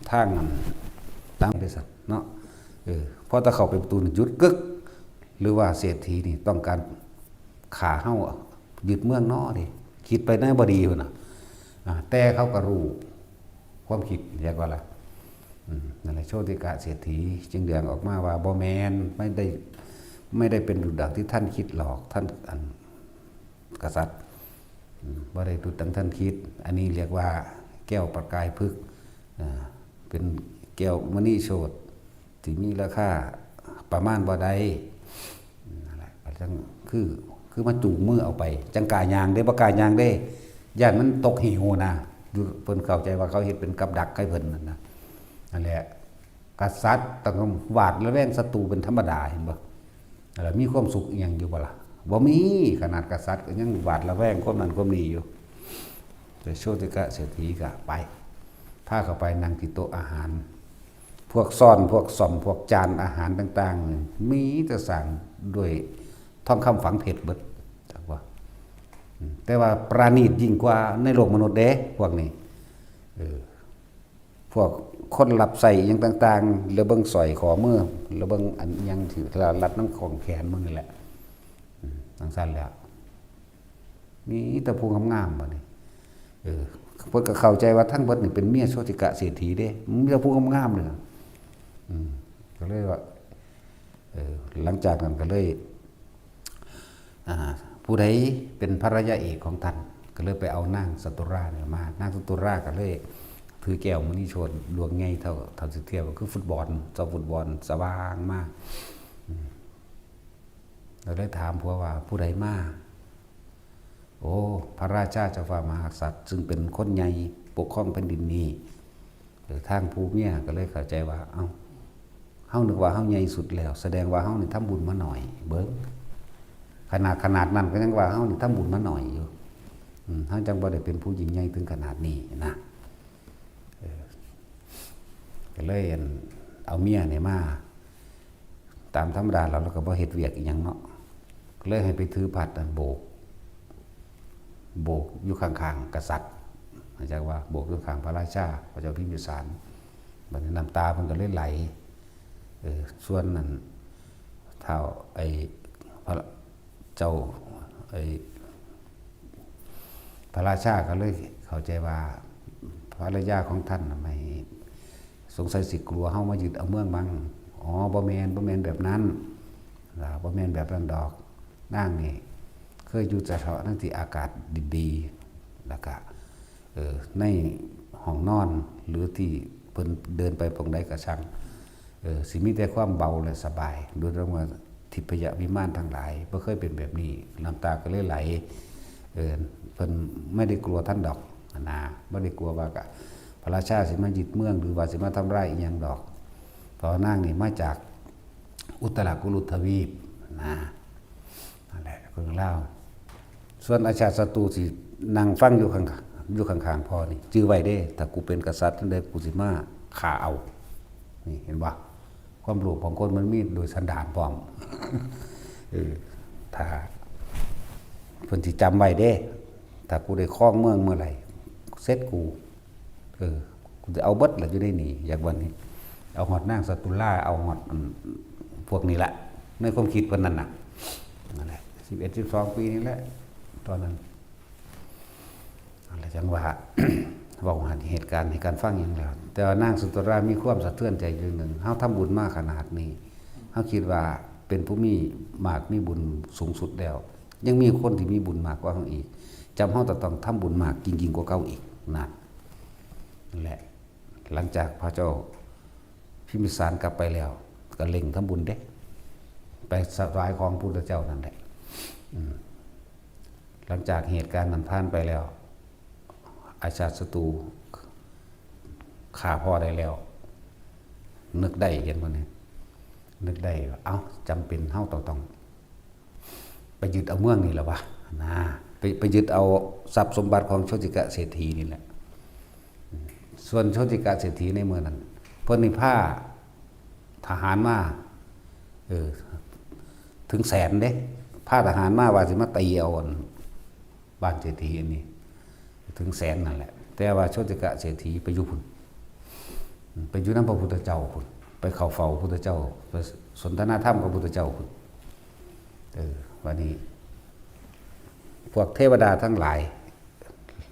ทางอันตามไปซั่นเนาะ เออ พอแต่เข้าไปประตูนี่หยุดกึก หรือว่าเศรษฐีนี่ต้องการฆ่าเฮา ยึดเมืองน้อเด้ คิดไปในบ่ดีพู้นน่ะ อ่า แต่เขาก็รู้ความคิด เรียกว่าล่ะ อืม นั่นแหละ โชติกะเศรษฐีจึงเดืองออกมาว่า บ่แม่น ไม่ได้ ไม่ได้เป็นดุจดังที่ท่านคิดหรอก ท่าน อัน กษัตริย์ อืม บ่ได้ดุจดังท่านคิด อันนี้เรียกว่าแก้วประกายผึก อ่า เป็นแก้วมณีโชติ ที่มีราคาประมาณบ่ได้ นั่นแหละ ก็จั่งคือ คือมาจูงมือเอาไป จั่งกล้าย่างเด้ บ่กล้าย่างเด้ ย้านมันตกเหวนะ อยู่ เพิ่นเข้าใจว่าเขาเฮ็ดเป็นกับดักให้เพิ่นนั่นนะ นั่นแหละ กษัตริย์ต้องหวาดระแวงศัตรูเป็นธรรมดา เห็นบ่ แล้วมีความสุขอีหยังอยู่บ่ล่ะ บ่มี ขนาดกษัตริย์ก็ยังหวาดระแวงคนนั้นคนนี้อยู่ แต่โชติกะเศรษฐีก็ไป พาเข้าไปนั่งที่โต๊ะอาหาร พวกซ้อน พวกส้อม พวกจานอาหารต่างๆนี่ มีแต่สร้างด้วยทองคำฝังเพชรเบิด จักว่า อืม แต่ว่าประณีตยิ่งกว่าในโลกมนุษย์เด้ พวกนี้ เออ พวกคนรับใช้อิหยังต่างๆ แล้วเบิ่งสร้อยข้อมือ แล้วเบิ่งอันอิหยังที่รัดนำข้องแขนมึงนี่แหละ อืม จั่งซั้นแหละ มีแต่ผู้งามๆ บัดนี้ เออ เพิ่นก็เข้าใจว่าทั้งเบิดนี่เป็นเมียโชติกะเศรษฐีเด้ มีแต่ผู้งามๆ เลย อืม ก็เลยว่า เออ หลังจากนั้นก็เลย อ่า ผู้ใดเป็นภรรยาเอกของท่าน ก็เลยไปเอานางสตุราเนี่ยมา นางสตุราก็เลยถือแก้วมณีโชติดวงใหญ่เท่า เท่าสิเทียบก็คือฟุตบอล จอฟุตบอลสว่างมา อืม ก็เลยถามผัวว่า ผู้ใดมา โอ้ พระราชาเจ้าฟ้ามหากษัตริย์ ซึ่งเป็นคนใหญ่ปกครองแผ่นดินนี้ เออ ทางผู้เมียก็เลยเข้าใจว่า เอ้า เฮานึกว่าเฮาใหญ่สุดแล้ว แสดงว่าเฮานี่ทำบุญมาหน่อย เบิ่ง ขนาด ขนาดนั้นก็ยังว่าเฮานี่ทำบุญมาหน่อยอยู่ อืม เฮาจั่งบ่ได้เป็นผู้ยิ่งใหญ่ถึงขนาดนี้นะ เออ ก็เลยอัน เอาเมียนี่มา ตามธรรมดาแล้ว เราก็บ่เฮ็ดเวียกอิหยังเนาะ ก็เลยให้ไปถือพัดนั่นโบก โบกอยู่ข้างๆ กษัตริย์ จากว่าโบกอยู่ข้างพระราชา พระเจ้าพิมพิสาร บัดนี้น้ำตาเพิ่นก็เลยไหล เออ ส่วนนั้นท้าวไอ้พระเจ้า ไอ้พระราชาก็เลยเข้าใจว่าภรรยาของท่านน่ะไม่ สงสัยสิกลัวเฮามายึดเอาเมืองมั้ง อ๋อ บ่แม่น บ่แม่นแบบนั้น อ่า บ่แม่นแบบนั้นดอก นางนี่เคยอยู่เฉพาะในที่อากาศดีๆ แล้วก็ เอ่อ ในห้องนอน หรือที่เพิ่นเดินไปปองใดก็ช่าง เอ่อ สิมีแต่ความเบาและสบาย โดยรวมว่าทิพยวิมานทั้งหลาย บ่เคยเป็นแบบนี้ น้ำตาก็เลยไหล เอ่อ เพิ่นไม่ได้กลัวท่านดอกนะ บ่ได้กลัวว่ากะพระราชาสิมายึดเมือง หรือว่าสิมาทำร้ายอิหยังดอก เพราะว่านางนี่มาจากอุตรากุรุทวีปนะ นั่นแหละเรื่องราว ส่วนอาชาติศัตรูสินั่งฟังอยู่ข้าง อยู่ข้างๆ พ่อนี่ จื่อไว้เด้ ถ้ากูเป็นกษัตริย์จั่งใดกูสิมาฆ่าเอา นี่เห็นบ่ ความโลภของคนมันมีโดยสันดานพร้อม เออ ถ้าเพิ่นสิจำไว้เด้ ถ้ากูได้ครองเมืองเมื่อไหร่ เสร็จกู เออ กูจะเอาเบิดล่ะอยู่ในนี่ อยากวันนี้ เอาฮอดนางสตุลา เอาฮอด อืม พวกนี้ละ ในความคิดเพิ่นนั่นน่ะ นั่นแหละ สิบเอ็ด สิบสอง ปีนี่แหละ ตอนนั้น นั่นแหละจั่งว่า เว้าหันเหตุการณ์ให้กันฟังหยังแล้ว แต่ว่านางสตุลามีความสะเทือนใจอย่างหนึ่ง เฮาทำบุญมาขนาดนี้ เฮาคิดว่าเป็นผู้มีมากมีบุญสูงสุดแล้ว ยังมีคนที่มีบุญมากกว่าเฮาอีก จำเฮาจะต้องทำบุญมากยิ่งๆ กว่าเก่าอีก นั่น นั่นแหละ หลังจากพระเจ้าพิมพิสารกลับไปแล้ว ก็เร่งทำบุญเด้ ไปถวายของพุทธเจ้านั่นแหละ อืม หลังจากเหตุการณ์นั้นผ่านไปแล้ว อาชาติศัตรูฆ่าพ่อได้แล้ว นึกได้ เห็นบ่นี่ นึกได้ว่า เอ้า จำเป็นเฮาต้อง ต้อง ไปยึดเอาเมืองนี่แหละวะ นะ ไป ไปยึดเอาทรัพย์สมบัติของโชติกะเศรษฐีนี่แหละ ส่วนโชติกะเศรษฐีในเมืองนั้น เพิ่นนี่พาทหารมา เออ ถึงแสนเด้ พาทหารมาว่าสิมาตีเอาอันบ้านเศรษฐีอันนี้ ถึงแสนนั่นแหละ แต่ว่าโชติกะเศรษฐีไปอยู่พุ้น ไปอยู่นำพระพุทธเจ้าพุ้น ไปเข้าเฝ้าพระพุทธเจ้า ไปสนทนาธรรมกับพระพุทธเจ้าพุ้น เออ วันนี้ พวกเทวดาทั้งหลาย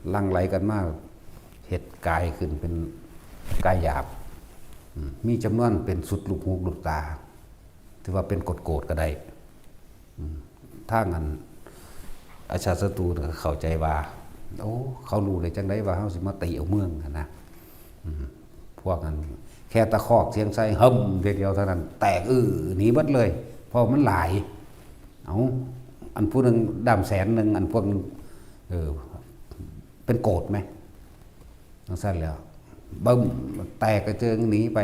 หลั่งไหลกันมา เฮ็ดกายขึ้นเป็นกายหยาบ อืม มีจำนวนเป็นสุดลูกหูลูกตา ถือว่าเป็นโกรธๆ ก็ได้ อืม ทางอันอาชาติศัตรูน่ะเข้าใจว่า โอ้ เขารู้ได้จั่งใดว่าเฮาสิมาตีเอาเมืองหั้นนะ อืม พวกนั้นแค่ตะคอกเสียงใส่ หึ่ม ทีเดียวเท่านั้น แตกอื้อหนีเบิดเลย เพราะมันหลาย เอา อันผู้หนึ่งด้ามแสนหนึ่ง อันพวกหนึ่ง เออ เป็นโกรธไหม จั่งซั่นแล้ว บึ้ม แตกกระเจิงหนีไป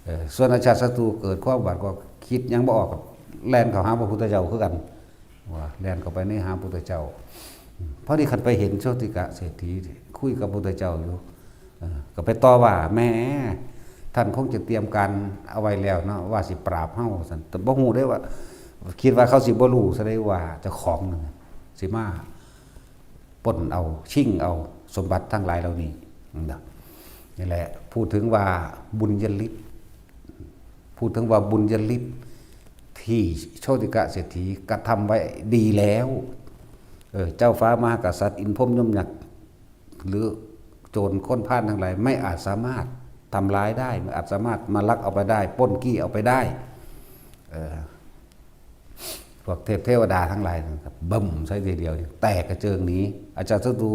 เออ ส่วนอาชาติศัตรูเกิดความหวาดกลัว คิดหยังบ่ออก แล่นเข้าหาพระพุทธเจ้าคือกัน ว่าแล่นเข้าไปในหาพระพุทธเจ้า พอดีคันไปเห็นโชติกะเศรษฐี คุยกับพระพุทธเจ้าอยู่ เออ ก็ไปต่อว่า แหม ท่านคงจะเตรียมการเอาไว้แล้วเนาะ ว่าสิปราบเฮาซั่น แต่บ่ฮู้ได้ว่า คิดว่าเขาสิบ่รู้ซะได้ว่าเจ้าของนั่นน่ะสิมาปล้นเอา ชิงเอาสมบัติทั้งหลายเหล่านี้ นั่นน่ะ นี่แหละ พูดถึงว่าบุญญาฤทธิ์ พูดถึงว่าบุญญาฤทธิ์ที่โชติกะเศรษฐีกระทำไว้ดีแล้ว เออ เจ้าฟ้ามหากษัตริย์ อินทร์พรหมยมยักษ์ หรือโจรคนพาลทั้งหลาย ไม่อาจสามารถทำร้ายได้ ไม่อาจสามารถมาลักเอาไปได้ ปล้นกี้เอาไปได้ เออ พวกเทพเทวดาทั้งหลายนั่นครับ บึ้มใส่ทีเดียวนี่ แตกกระเจิงหนี อาชาติศัตรู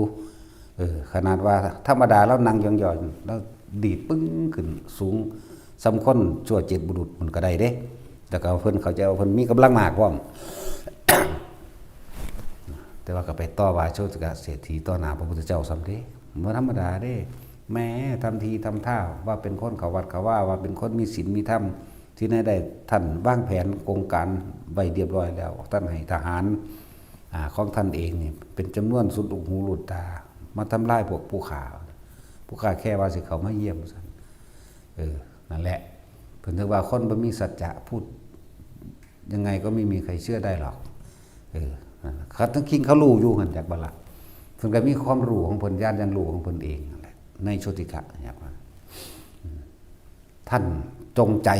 เออ ขนาดว่าธรรมดาแล้วนั่งยองๆ แล้วดีดปึ้งขึ้นสูง ส่ำคนชั่วเจ็ดบุรุษมันก็ได้เด้ แล้วก็เพิ่นเข้าใจว่าเพิ่นมีกำลังมากพร้อม แต่ว่าก็ไปต่อว่าโชติกะเศรษฐีต่อหน้าพระพุทธเจ้าซ้ำเด้ บ่ธรรมดาเด้ แหม ทำทีทำท่าว่าเป็นคนเข้าวัดเข้าวา ว่าเป็นคนมีศีลมีธรรม ที่ไหนได้ ท่านวางแผนโครงการไว้เรียบร้อยแล้ว ท่านให้ทหาร อ่า ของท่านเองนี่เป็นจำนวนสุดลูกหูลูกตา มาทำลายพวกผู้ข้า ผู้ข้าแค่ว่าสิเข้ามาเยี่ยมซั่น เออ นั่นแหละ เพิ่นถือว่าคนบ่มีสัจจะ พูดยังไงก็ไม่มีใครเชื่อได้หรอก เออ นั่นล่ะ คันทั้งคิงเขารู้อยู่หั่น จักบ่ล่ะ เพิ่นก็มีความรู้ของเพิ่น ญาณอย่างรู้ของเพิ่นเองนั่นแหละ ในโชติกะเนี่ยว่า อืม ท่านจงใจ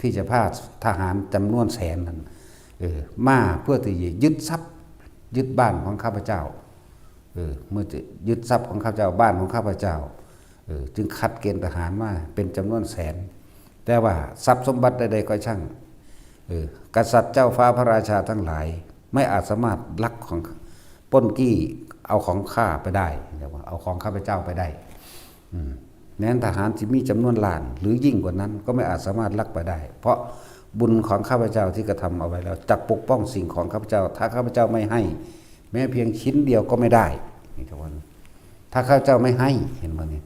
ที่จะพาทหารจำนวนแสนนั้น เออ มาเพื่อที่จะยึดทรัพย์ ยึดบ้านของข้าพเจ้า เออ เมื่อจะยึดทรัพย์ของข้าพเจ้า บ้านของข้าพเจ้า เออ จึงคัดเกณฑ์ทหารมาเป็นจำนวนแสน แต่ว่าทรัพย์สมบัติใดๆก็ช่าง เออ กษัตริย์เจ้าฟ้าพระราชาทั้งหลาย ไม่อาจสามารถลักของ ปล้นจี้เอาของข้าไปได้ เรียกว่าเอาของข้าพเจ้าไปได้ อืม แม้นทหารที่มีจำนวนล้าน หรือยิ่งกว่านั้น ก็ไม่อาจสามารถลักไปได้ เพราะบุญของข้าพเจ้าที่กระทำเอาไว้แล้ว จักปกป้องสิ่งของข้าพเจ้า ถ้าข้าพเจ้าไม่ให้ แม้เพียงชิ้นเดียวก็ไม่ได้ นี่ทุกคน ถ้าข้าพเจ้าไม่ให้ เห็นบ่นี่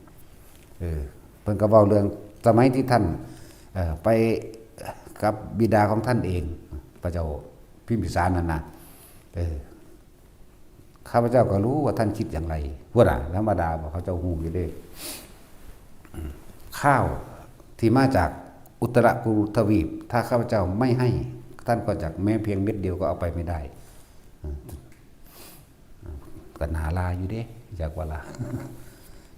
เออ เพิ่นก็เว้าเรื่องสมัยที่ท่าน เอ่อ ไปกับบิดาของท่านเอง พระเจ้าพิมพิสารนั่นนะ เออ ข้าพเจ้าก็รู้ว่าท่านคิดอย่างไร พุ้นน่ะ ธรรมดาบ่ เขาเจ้าฮู้อยู่เด้ ข้าวที่มาจากอุตรกุรุทวีป ถ้าข้าพเจ้าไม่ให้ ท่านก็จักแม้เพียงเม็ดเดียวก็เอาไปไม่ได้ อืม ก็น่าลาอยู่เด้ จักว่าล่ะ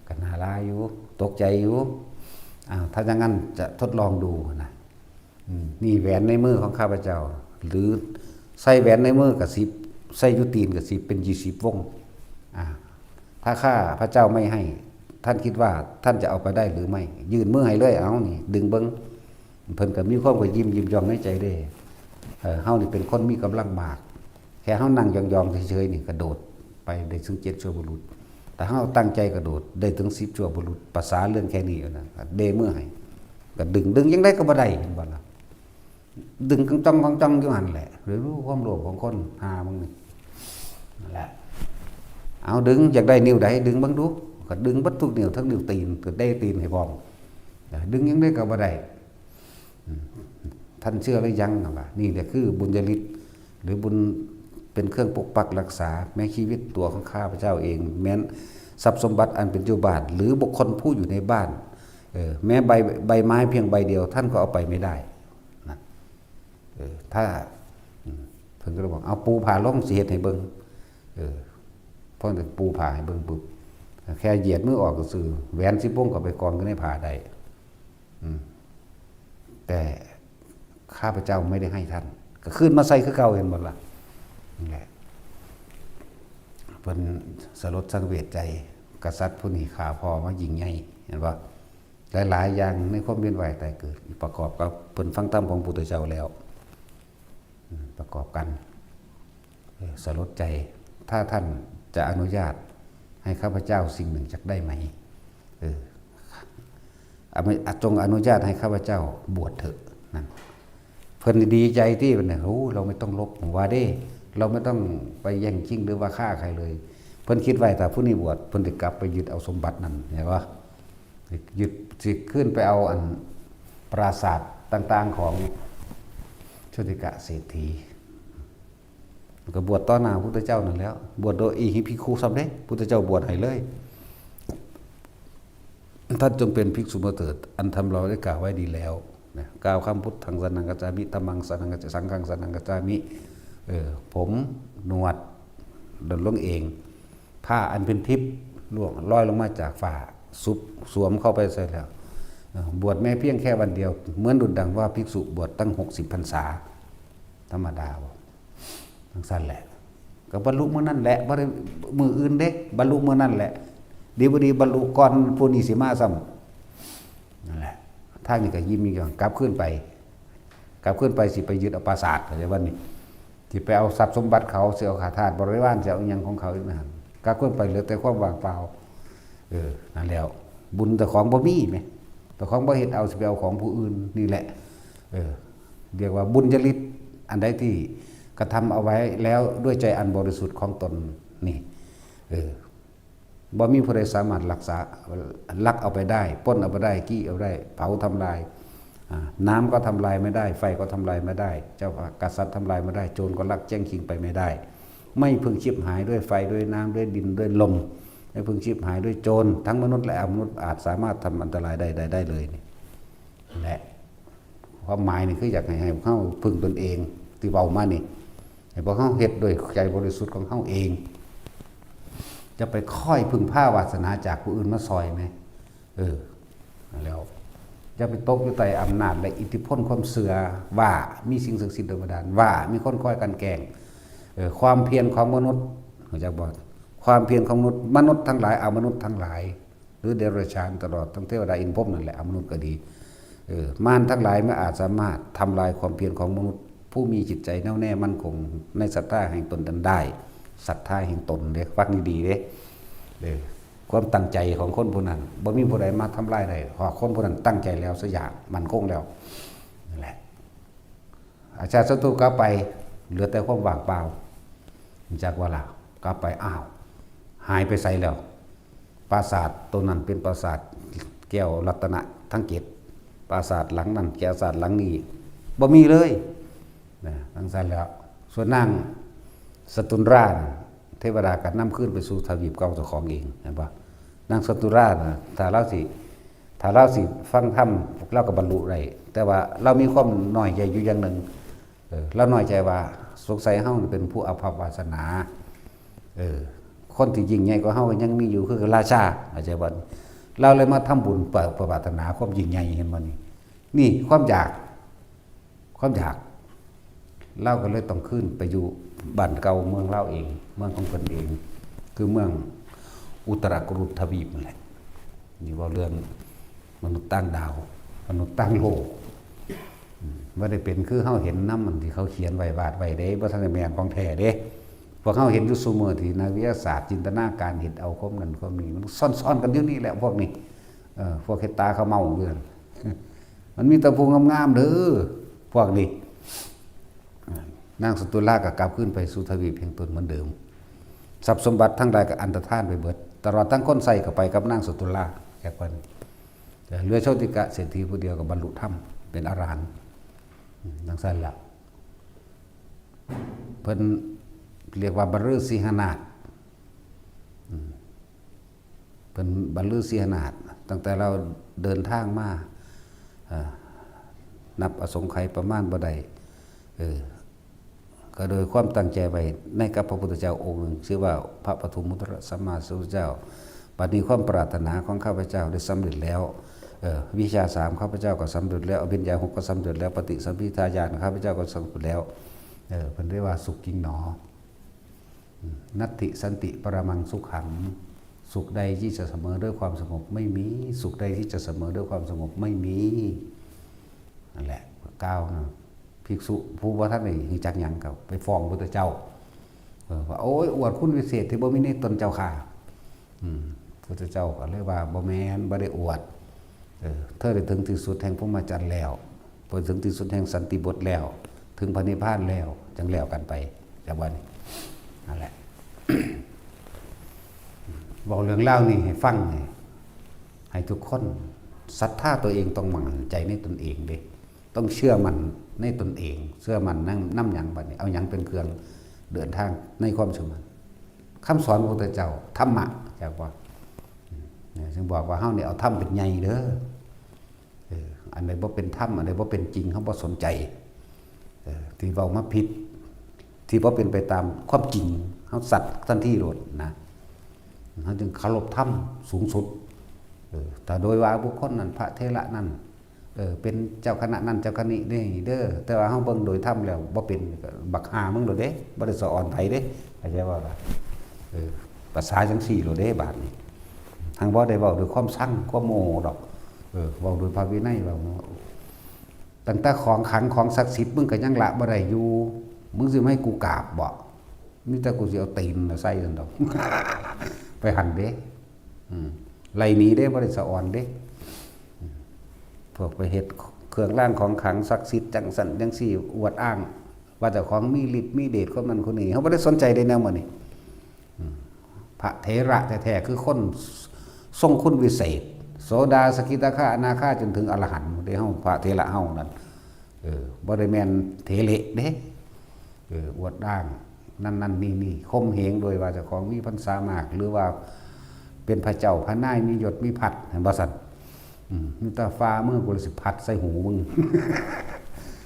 ก็น่าลาอยู่ ตกใจอยู่ อ้าว ถ้าอย่างนั้นจะทดลองดูนะ อืม นี่แหวนในมือของข้าพเจ้า หรือใส่แหวนในมือก็สิบ ใส่อยู่ตีนก็สิบ เป็นยี่สิบวง อ่า ถ้าข้าพระเจ้าไม่ให้ ท่านคิดว่าท่านจะเอาไปได้หรือไม่ ยื่นมือให้เลย เอานี่ ดึงเบิ่ง เพิ่นก็มีความกระยิมยินยองในใจเด้ เออ เฮานี่เป็นคนมีกำลังมาก แค่เฮานั่งยองๆเฉยๆนี่กระโดดไปได้ถึงเจ็ดชั่วบุรุษ แต่เฮาตั้งใจกระโดดได้ถึงสิบชั่วบุรุษ ภาษาเรื่องแค่นี้นะ เด้มือให้ ก็ดึง ดึงจั่งใดก็บ่ได้ เห็นบ่ล่ะ ดึงกังจ้องกังจ้องอยู่หั่นแหละ เรียนรู้ความโลภของคนหามึงนี่ นั่นแหละ เอาดึง อยากได้นิ้วใด ดึงเบิ่งดู ก็ดึงเบิดทุกนิ้ว ทั้งนิ้วตีน ก็ได้ตีนให้พร้อม ดึงจั่งใดก็บ่ได้ อืม ท่านเชื่อหรือยัง นั่นล่ะ นี่แหละคือบุญญาฤทธิ์ หรือบุญเป็นเครื่องปกปักรักษา แม้ชีวิตตัวของข้าพเจ้าเอง แม้นทรัพย์สมบัติอันเป็นอยู่บ้าน หรือบุคคลผู้อยู่ในบ้าน เออ แม้ใบ ใบไม้เพียงใบเดียว ท่านก็เอาไปไม่ได้นะ เออ ถ้า อืม เพิ่นก็เลยบอก เอาปูผ้าลง สิเฮ็ดให้เบิ่ง เออ พอปูผ้าให้เบิ่งปุ๊บ แค่เหยียดมือออกก็ซื่อ แหวนสิบวงก็ไปกองอยู่ในผ้าได้ อืม แต่ข้าพเจ้าไม่ได้ให้ท่าน ก็คืนมาใส่คือเก่า เห็นบ่ล่ะ นั่นแหละ เพิ่นสลดสังเวชใจ กษัตริย์ผู้นี้ฆ่าพ่อมายิ่งใหญ่ เห็นบ่ หลายๆอย่างในความเวียนว่ายตายเกิด ประกอบกับเพิ่นฟังธรรมของพุทธเจ้าแล้ว อืม ประกอบกัน เออ สลดใจ ถ้าท่านจะอนุญาตให้ข้าพเจ้าสิ่งหนึ่งจักได้ไหม เออ อนุ- จงอนุญาตให้ข้าพเจ้าบวชเถอะ นั่น เพิ่นดีใจที่เพิ่นน่ะ โอ้ เราไม่ต้องลบหัวเด้ เราไม่ต้องไปแย่งชิงหรือว่าฆ่าใครเลย เพิ่นคิดไว้ถ้าผู้นี้บวช เพิ่นสิกลับไปยึดเอาสมบัตินั่น เห็นบ่ ยึด สิขึ้นไปเอาอันปราสาทต่างๆของโชติกะเศรษฐี ก็บวชต่อหน้าพุทธเจ้านั่นแหล้ว บวชโดยอิหิภิกขุซ้ำเด้ พุทธเจ้าบวชให้เลย ท่านจงเป็นภิกษุมาเถิด อันธรรมเราได้กล่าวไว้ดีแล้วนะ กล่าวคำ พุทธังสรณังคัจฉามิ ธัมมังสรณังคัจฉา สังฆังสรณังคัจฉามิ เออ ผมหนวดหล่นลงเอง ผ้าอันเป็นทิพย์ร่วงลอยลงมาจากฟ้า สุบสวมเข้าไปใส่แล้ว เออ บวชแม้เพียงแค่วันเดียว เหมือนดุจดังว่าภิกษุบวชตั้งหกสิบพรรษา ธรรมดาบ่ จั่งซั่นแหละ ก็บรรลุมื้อนั้นแหละ บ่ได้มื้ออื่นเด้ บรรลุมื้อนั้นแหละ ดีบ่ดีบรรลุก่อนผู้นี้สิมาซ้ำ นั่นแหละ ทางนี้ก็ยิ้มอยู่ กลับคืนไป กลับคืนไปสิไปยึดเอาปราสาท เข้าใจบ่นี่ สิไปเอาทรัพย์สมบัติเขา สิเอาข้าทาสบริวาร สิเอาอิหยังของเขาอีกนั่น กลับคืนไปเหลือแต่ความว่างเปล่า เออ นั่นแล้ว บุญเจ้าของบ่มีแหม เจ้าของบ่เฮ็ดเอา สิไปเอาของผู้อื่น นี่แหละ เออ เรียกว่าบุญญาฤทธิ์ อันใดที่กระทำเอาไว้แล้วด้วยใจอันบริสุทธิ์ของตนนี่ เออ บ่มีผู้ใดสามารถรักษา ลักเอาไปได้ ปล้นเอาไปได้ จี้เอาได้ เผาทำลาย อ่า น้ำก็ทำลายไม่ได้ ไฟก็ทำลายไม่ได้ เจ้ากษัตริย์ทำลายไม่ได้ โจรก็ลักแย่งชิงไปไม่ได้ ไม่พึงฉิบหายด้วยไฟ ด้วยน้ำ ด้วยดิน ด้วยลม ไม่พึงฉิบหายด้วยโจร ทั้งมนุษย์และอมนุษย์อาจสามารถทำอันตรายใดๆได้เลยนี่ และความหมายนี่คืออยากให้ ให้พวกเฮาพึ่งตนเอง ที่เว้ามานี่ ให้พวกเฮาเฮ็ดด้วยใจบริสุทธิ์ของเฮาเอง จะไปคอยพึ่งพาวาสนาจากผู้อื่นมาซอยไหม เออ แล้ว อย่าไปตกอยู่ใต้อำนาจและอิทธิพลความเชื่อว่ามีสิ่งศักดิ์สิทธิ์โดนบันดาล ว่ามีคนคอยกลั่นแกล้ง เออ ความเพียรของมนุษย์ รู้จักบ่ ความเพียรของมนุษย์ มนุษย์ทั้งหลาย อมนุษย์ทั้งหลาย หรือเดรัจฉาน ตลอดทั้งเทวดาอินทร์พรหมนั่นแหละ อมนุษย์ก็ดี เออ มารทั้งหลายไม่อาจสามารถทำลายความเพียรของมนุษย์ ผู้มีจิตใจแน่วแน่มั่นคงในศรัทธาแห่งตนนั้นได้ ศรัทธาแห่งตนเด้ ฟังดีๆเด้ เออ ความตั้งใจของคนผู้นั้น บ่มีผู้ใดมาทำลายได้ เพราะคนผู้นั้นตั้งใจแล้วสักอย่าง มั่นคงแล้ว นั่นแหละ อาชาติศัตรูกลับไป เหลือแต่ความว่างเปล่า จากว่าล่ะ กลับไป อ้าว หายไปไสแล้ว ปราสาทตัวนั้นเป็นปราสาทแก้วรัตนะทั้งเจ็ด ปราสาทหลังนั้น แก้วปราสาทหลังนี้ บ่มีเลย นะ จั่งซั้นแล้ว ส่วนนางสตุนราน่ะ เทวดาก็นำคืนไปสู่ทวีปเก่าเจ้าของเอง เห็นบ่ นางสตุนราน่ะ ถ้าลาวสิ ถ้าลาวสิฟังธรรม ลาวก็บรรลุได้ แต่ว่าลาวมีความน้อยใจอยู่อย่างหนึ่ง เออ ลาวน้อยใจว่า สงสัยเฮานี่เป็นผู้อภัพวาสนา เออ คนที่ยิ่งใหญ่กว่าเฮาก็ยังมีอยู่ คือราชา เข้าใจบ่ ลาวเลยมาทำบุญเพื่อ เพื่อปรารถนาความยิ่งใหญ่ เห็นบ่นี่ นี่ความอยาก ความอยาก ลาวก็เลยต้องคืนไปอยู่บ้านเก่าเมืองลาวเอง เมืองของเพิ่นเอง คือเมืองอุตรกุรุทวีปนั่นแหละ นี่เว้าเรื่องมนุษย์ต่างดาว มนุษย์ต่างโลก อืม บ่ได้เป็นคือเฮาเห็นนำอันที่เขาเขียนไว้วาดไว้เด้ บ่ทันได้แม่นของแท้เด้ พวกเฮาเห็นอยู่ซุมื้อที่นักวิทยาศาสตร์จินตนาการเฮ็ดเอาความนั้นความนี้ มันซ่อนๆกันอยู่นี่แหละพวกนี้ เออ พวกเฮ็ดตาขาวเมาอยู่นั่น มันมีแต่ผู้งามๆเด้อ พวกนี้ นางสตุลาก็กลับคืนไปสู่ทวีปแห่งตนเหมือนเดิม ทรัพย์สมบัติทั้งหลายก็อันตรธานไปเบิด ตลอดทั้งคนใช้ก็ไปกับนางสตุลา แค่เพิ่น แต่เหลือโชติกะเศรษฐีผู้เดียวก็บรรลุธรรมเป็นอรหันต์ อืม จั่งซั้นล่ะ เพิ่นเรียกว่าบรรลือสิหนาถ อืม เพิ่นบรรลือสิหนาถ ตั้งแต่ลาวเดินทางมา เอ่อ นับอสงไขยประมาณบ่ได้ เออ ก็โดยความตั้งใจไว้ในกับพระพุทธเจ้าองค์หนึ่ง ชื่อว่าพระปทุมมุตรสัมมาสัมพุทธเจ้า บัดนี้ความปรารถนาของข้าพเจ้าได้สำเร็จแล้ว เอ่อ วิชชาสามข้าพเจ้าก็สำเร็จแล้ว อภิญญาหกก็สำเร็จแล้ว ปฏิสัมภิทาญาณข้าพเจ้าก็สำเร็จแล้ว เออ เพิ่นเรียกว่าสุขจริงหนอ อืม นัตถิสันติปรมังสุขัง สุขใดที่จะเสมอด้วยความสงบไม่มี สุขใดที่จะเสมอด้วยความสงบไม่มี นั่นแหละ กล่าวนะ ภิกษุผู้บ่ทันได้รู้จักหยังก็ไปฟ้องพุทธเจ้า เออ ว่า โอ้ย อวดคุณวิเศษที่บ่มีในตนเจ้าข้า อืม พุทธเจ้าก็เลยว่า บ่แม่น บ่ได้อวด เออ เธอได้ถึงที่สุดแห่งพรหมจรรย์แล้ว พอถึงที่สุดแห่งสันติบทแล้ว ถึงพระนิพพานแล้ว จั่งแล้วกันไป จากวันนี้ นั่นแหละ เว้าเรื่องราวนี้ให้ฟังนี่ ให้ทุกคนศรัทธาตัวเอง ต้องมั่นใจในตนเองเด้ ต้องเชื่อมั่นในตนเอง เชื่อมั่นนำ นำหยังบัดนี้ เอาหยังเป็นเครื่องเดินทางในความเชื่อมั่น คำสอนพระพุทธเจ้า ธรรมะ จักว่า เนี่ย จึงบอกว่าเฮานี่เอาธรรมเป็นใหญ่เด้อ เออ อันใดบ่เป็นธรรม อันใดบ่เป็นจริง เฮาบ่สนใจ เออ ที่เว้ามาผิด ที่บ่เป็นไปตามความจริง เฮาสัตย์ทันทีโลดนะ เฮาจึงเคารพธรรมสูงสุด เออ ถ้าโดยว่าบุคคลนั้น พระเถระนั้น เออ เป็นเจ้าคณะนั้นเจ้าคณะนี้เด้อ แต่ว่าเฮาเบิ่งโดยธรรมแล้วบ่เป็น ก็บักห่ามึงโลดเด้ บ่ได้สะออนไผเด้ เข้าใจบ่ล่ะ เออ ภาษาจั่งซี้โลดเด้ บาดนี้ หังบ่ได้เว้าด้วยความซัง ความโมโหดอก เออ เว้าด้วยพระวินัย เว้า ตั้งแต่ของขลังของศักดิ์สิทธิ์มึงก็ยังละบ่ได้อยู่ มึงสิมาให้กูกราบบ่ มีแต่กูสิเอาตีนน่ะใส่ซั่นดอก ไปหั่นเด้ อืม ไล่หนีเด้ บ่ได้สะออนเด้ อืม พวกไปเฮ็ดเครื่องรางของขลังศักดิ์สิทธิ์จั่งซั่นจั่งซี้ อวดอ้าง ว่าเจ้าของมีฤทธิ์มีเดชคนนั้นคนนี้ เฮาบ่ได้สนใจเด้แนวหมู่นี้ อืม พระเถระแท้ๆ คือคนทรงคุณวิเศษ โสดา สกิทาคา อนาคา จนถึงอรหันต์เด้ เฮา พระเถระเฮานั่น เออ บ่ได้แม่นเถเละเด้ เออ อวดอ้างนั่นๆ นี่ๆ ข่มเหงโดยว่าเจ้าของมีพรรษามาก หรือว่าเป็นพระเจ้าพระนาย มียศมีภัด เห็นบ่ซั่น อืม มีแต่ฝ่ามือกูเลยสิพัดใส่หูมึง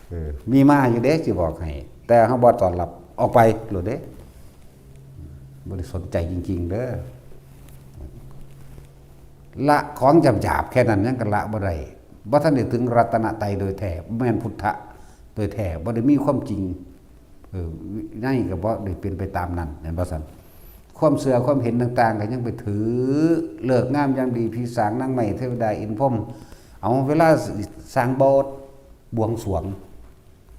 เออ มีมาอยู่เด้ สิบอกให้ แต่เฮาบ่ต้อนรับ ออกไปโลดเด้ บ่ได้สนใจจริงๆ เด้อ ละของหยาบๆแค่นั้นยังก็ละบ่ได้ บ่ทันได้ถึงรัตนตรัยโดยแท้ แม่นพุทธะโดยแท้ บ่ได้มีความจริง เออ วินัยก็บ่ได้เป็นไปตามนั้น แม่นบ่ซั่น ความเชื่อความเห็นต่างๆก็ยังไปถือ ฤกษ์งามยามดี ผีสางนางไม้ เทวดาอินทร์พรหม เอาเวลาสร้างโบสถ์ บวงสรวง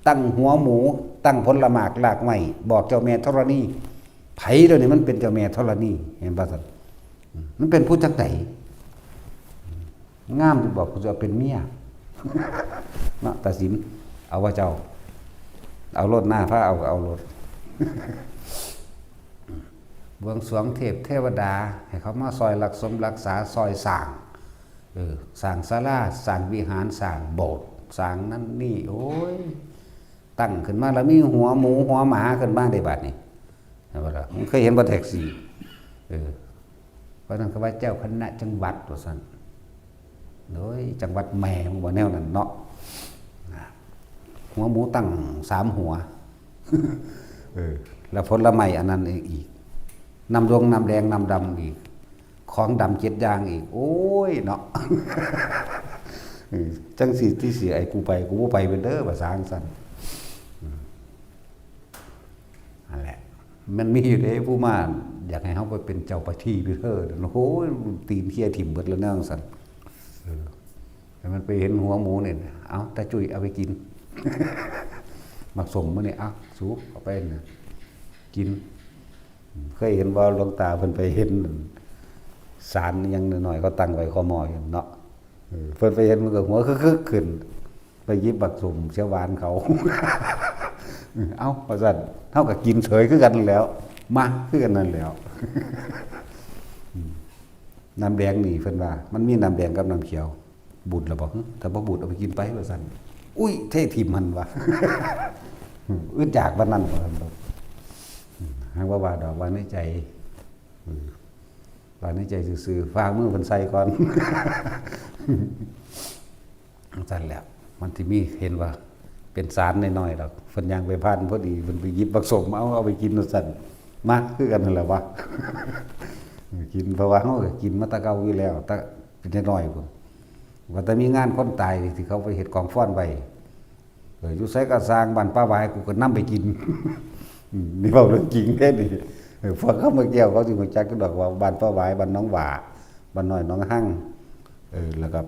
ตั้งหัวหมู ตั้งผลหมากรากไม้ บอกเจ้าแม่ธรณี ไผเดี๋ยวนี้มันเป็นเจ้าแม่ธรณี แม่นบ่ซั่น อืม มันเป็นผู้จังใด งามอยู่บ่ กูจะเอาเป็นเมีย เนาะ ตาสิน เอาว่าเจ้า เอาโลดหน้า พาเอาก็เอาโลด บวงสรวงเทพเทวดา ให้เขามาซอยรักสมรักษา ซอยสร้าง เออ สร้างศาลา สร้างวิหาร สร้างโบสถ์ สร้างนั่นนี่ โอ้ย ตั้งขึ้นมาแล้วมีหัวหมูหัวหมาขึ้นมาได้บัดนี้ เห็นบ่ล่ะ มันเคยเห็นบ่แท็กซี่ เออ เพราะนั้นเขาว่าเจ้าคณะจังหวัดว่าซั่น โดยจังหวัดแม่มึงบ่แนวนั้นเนาะ หัวหมูตั้งสามหัว เออ แล้วผลไม้อันนั้นอีก น้ำดงน้ำแดงน้ำดำอีก ของดำเจ็ดอย่างอีก โอ้ยเนาะ เออ จังสิที่สิไอ้กูไป กูบ่ไปเป็นเด้อ ภาษาจั่งซั่น อืม นั่นแหละ มันมีอยู่เด้ ผู้มาอยากให้เฮาไปเป็นเจ้าไปที่ไปเถิด โอ้โห ตีนเคี่ยถิ่มเบิดแล้วแนวจั่งซั่น เออ แต่มันไปเห็นหัวหมูเนี่ย เอา ตาจุ้ยเอาไปกิน หมากส้มมื้อนี้ เอา สู เอาไปนะ กิน เคยเห็นบ่ หลวงตาเพิ่นไปเห็นศาลอิหยังน้อยๆ เขาตั้งไว้คอหม้ออยู่เนาะ เออ เพิ่นไปเห็นมันก็หัวคึกๆขึ้น ไปหยิบหมากส้มเขียวหวานเขา เอ้า ว่าซั่น เฮาก็กินเฉยคือกันนั่นแหล้ว มาคือกันนั่นแหล้ว อืม น้ำแดงนี่เพิ่นว่า มันมีน้ำแดงกับน้ำเขียว บูดแล้วบ่ ถ้าบ่บูดเอาไปกินไป ว่าซั่น อุ้ย เทถิ่มหั่นว่ะ อึดอยากปานนั้นว่าซั่นดอก อืม หากว่าว่าดอก ว่าในใจ อืม ว่าในใจซื่อๆ ฟ้ามือเพิ่นใส่ก่อน ซั่นแหละ มันสิมีเห็นว่า เป็นศาลน้อยๆดอก เพิ่นย่างไปผ่านพอดี เพิ่นไปหยิบหมากส้ม เอา เอาไปกินว่าซั่น มาคือกันนั่นแหละวะ กิน เพราะว่าเฮาก็กินมาแต่เก่าอยู่แล้ว แต่เป็นน้อยๆพุ้น ว่าแต่มีงานคนตายที่เขาไปเฮ็ดกองฟอนไว้ เออ อยู่ไสก็ซ่าง บ้านป่าหวายกูก็นำไปกิน อืม นี่เว้าเรื่องจริงเด้นี่ เออ พวกเขามาแก้วเขาสิรู้จักอยู่ดอกว่าบ้านป่าหวาย บ้านหนองหว่า บ้านน้อยหนองฮัง เออ แล้วก็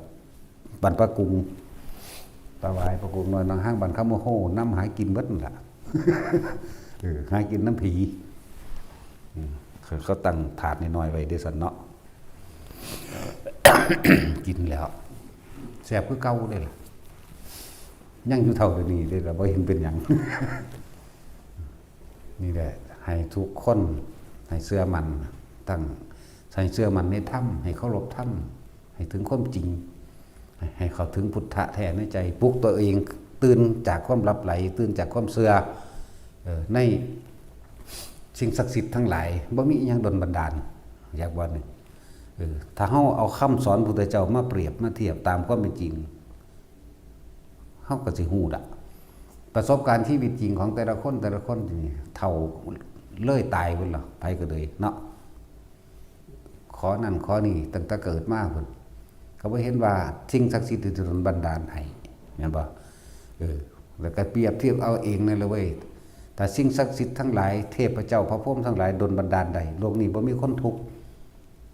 บ้านป่ากุง ป่าหวาย ป่ากุง น้อยหนองฮัง บ้านคำโมโห นำหากินเบิดนั่นล่ะ เออ หากินนำผี อืม เขา เขาตั้งถาดน้อยๆไว้เด้ซั่นเนาะ กินแล้ว แซ่บคือเก่าเด้ล่ะ ยังอยู่เท่าเดี๋ยวนี้เด้ล่ะ บ่เห็นเป็นหยัง นี่แหละ ให้ทุกคน ให้เชื่อมั่น ตั้ง ให้เชื่อมั่นในธรรม ให้เคารพธรรม ให้ถึงความจริง ให้เข้าถึงพุทธะแท้ในใจ ปลุกตัวเอง ตื่นจากความหลับไหล ตื่นจากความเชื่อ เออ ในสิ่งศักดิ์สิทธิ์ทั้งหลาย บ่มีอิหยังดลบันดาล อยากว่านี่ เออ ถ้าเฮาเอาคำสอนพุทธเจ้ามาเปรียบมาเทียบตามความเป็นจริง เฮาก็สิฮู้ละ ประสบการณ์ชีวิตจริงของแต่ละคน แต่ละคนนี่ เฒ่าเลยตายพุ้นล่ะ ไผก็เลยเนาะ ขอนั่นขอนี่ตั้งแต่เกิดมาพุ้น ก็บ่เห็นว่าสิ่งศักดิ์สิทธิ์สิดลบันดาลให้ แม่นบ่ เออ แล้วก็เปรียบเทียบเอาเองนั่นแหละเว้ย ถ้าสิ่งศักดิ์สิทธิ์ทั้งหลาย เทพเจ้าพระพรหมทั้งหลายดลบันดาลได้ โลกนี้บ่มีคนทุกข์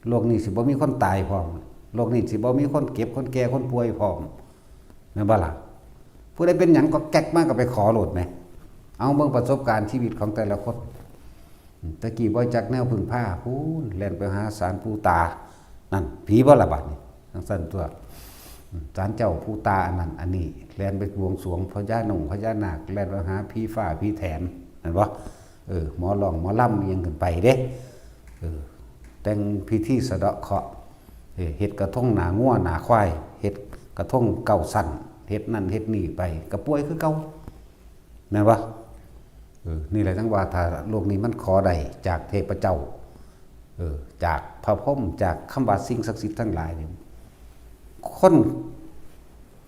โลกนี้สิบ่มีคนตายพร้อม โลกนี้สิบ่มีคนเจ็บ คนแก่ คนป่วยพร้อม แม่นบ่ล่ะ ผู้ใดเป็นหยังก็แก๊กมาก็ไปขอโลดแหม เอาเบิ่งประสบการณ์ชีวิตของแต่ละคน อืม ตะกี้บ่จักแนวพึ่งพา พู้น แล่นไปหาศาลปู่ตา นั่น ผีบ่ล่ะบัดนี้ จั่งซั่นตัว อืม ศาลเจ้าปู่ตาอันนั้นอันนี้ แล่นไปบวงสรวงพญาหนุ่มพญานาค แล่นไปหาผีฟ้าผีแถน แม่นบ่ เออ หมอร้องหมอลำอิหยังขึ้นไปเด้ เออ แต่งพิธีสะเดาะเคราะห์ เออ เฮ็ดกระทงหน้างัวหน้าควาย เฮ็ดกระทงเก้าชั้น เฮ็ดนั่นเฮ็ดนี่ไป ก็ป่วยคือเก่า แม่นบ่ เออ นี่แหละจั่งว่าถ้าโลกนี้มันขอได้จากเทพเจ้า เออ จากพระพรหม จากคำว่าสิ่งศักดิ์สิทธิ์ทั้งหลายนี่ คน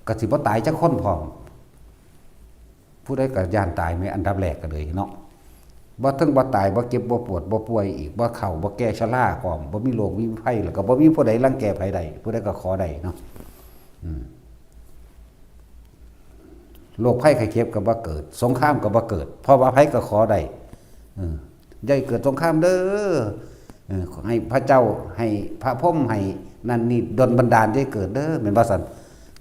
ก็สิบ่ตายจักคนพร้อม ผู้ใดก็ย้านตายแม่นอันดับแรกก็เลยเนาะ บ่เทิงบ่ตาย บ่เจ็บบ่ปวด บ่ป่วยอีก บ่เฒ่าบ่แก่ชราพร้อม บ่มีโรคมีภัย แล้วก็บ่มีผู้ใดรังแกไผได้ ผู้ใดก็ขอได้เนาะ อืม โรคภัยไข้เจ็บก็บ่เกิด สงครามก็บ่เกิด เพราะว่าไผก็ขอได้ เออ อย่าให้เกิดสงครามเด้อ เออ ให้พระเจ้า ให้พระพรหม ให้นั่นนี่ดลบันดาลอย่าให้เกิดเด้อ แม่นบ่ซั่น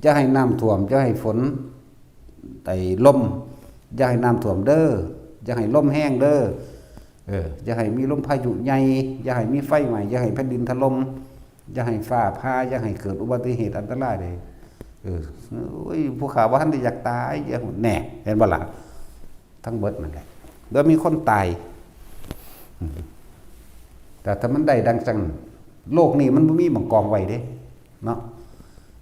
อย่าให้น้ำท่วม อย่าให้ฝน ไอ้ลม อย่าให้น้ำท่วมเด้อ อย่าให้ลมแฮงเด้อ เออ อย่าให้มีลมพายุใหญ่ อย่าให้มีไฟไหม้ อย่าให้แผ่นดินถล่ม อย่าให้ฟ้าผ่า อย่าให้เกิดอุบัติเหตุอันตรายเลย เออ โอ้ย ผู้ข้าบ่ทันได้อยากตาย อย่า แน่ เห็นบ่ล่ะ ทั้งเบิดนั่นแหละ แล้วมีคนตาย อืม แต่ถ้ามันได้ดังจัง โลกนี้มันบ่มีหม่องกองไว้เด้ เนาะ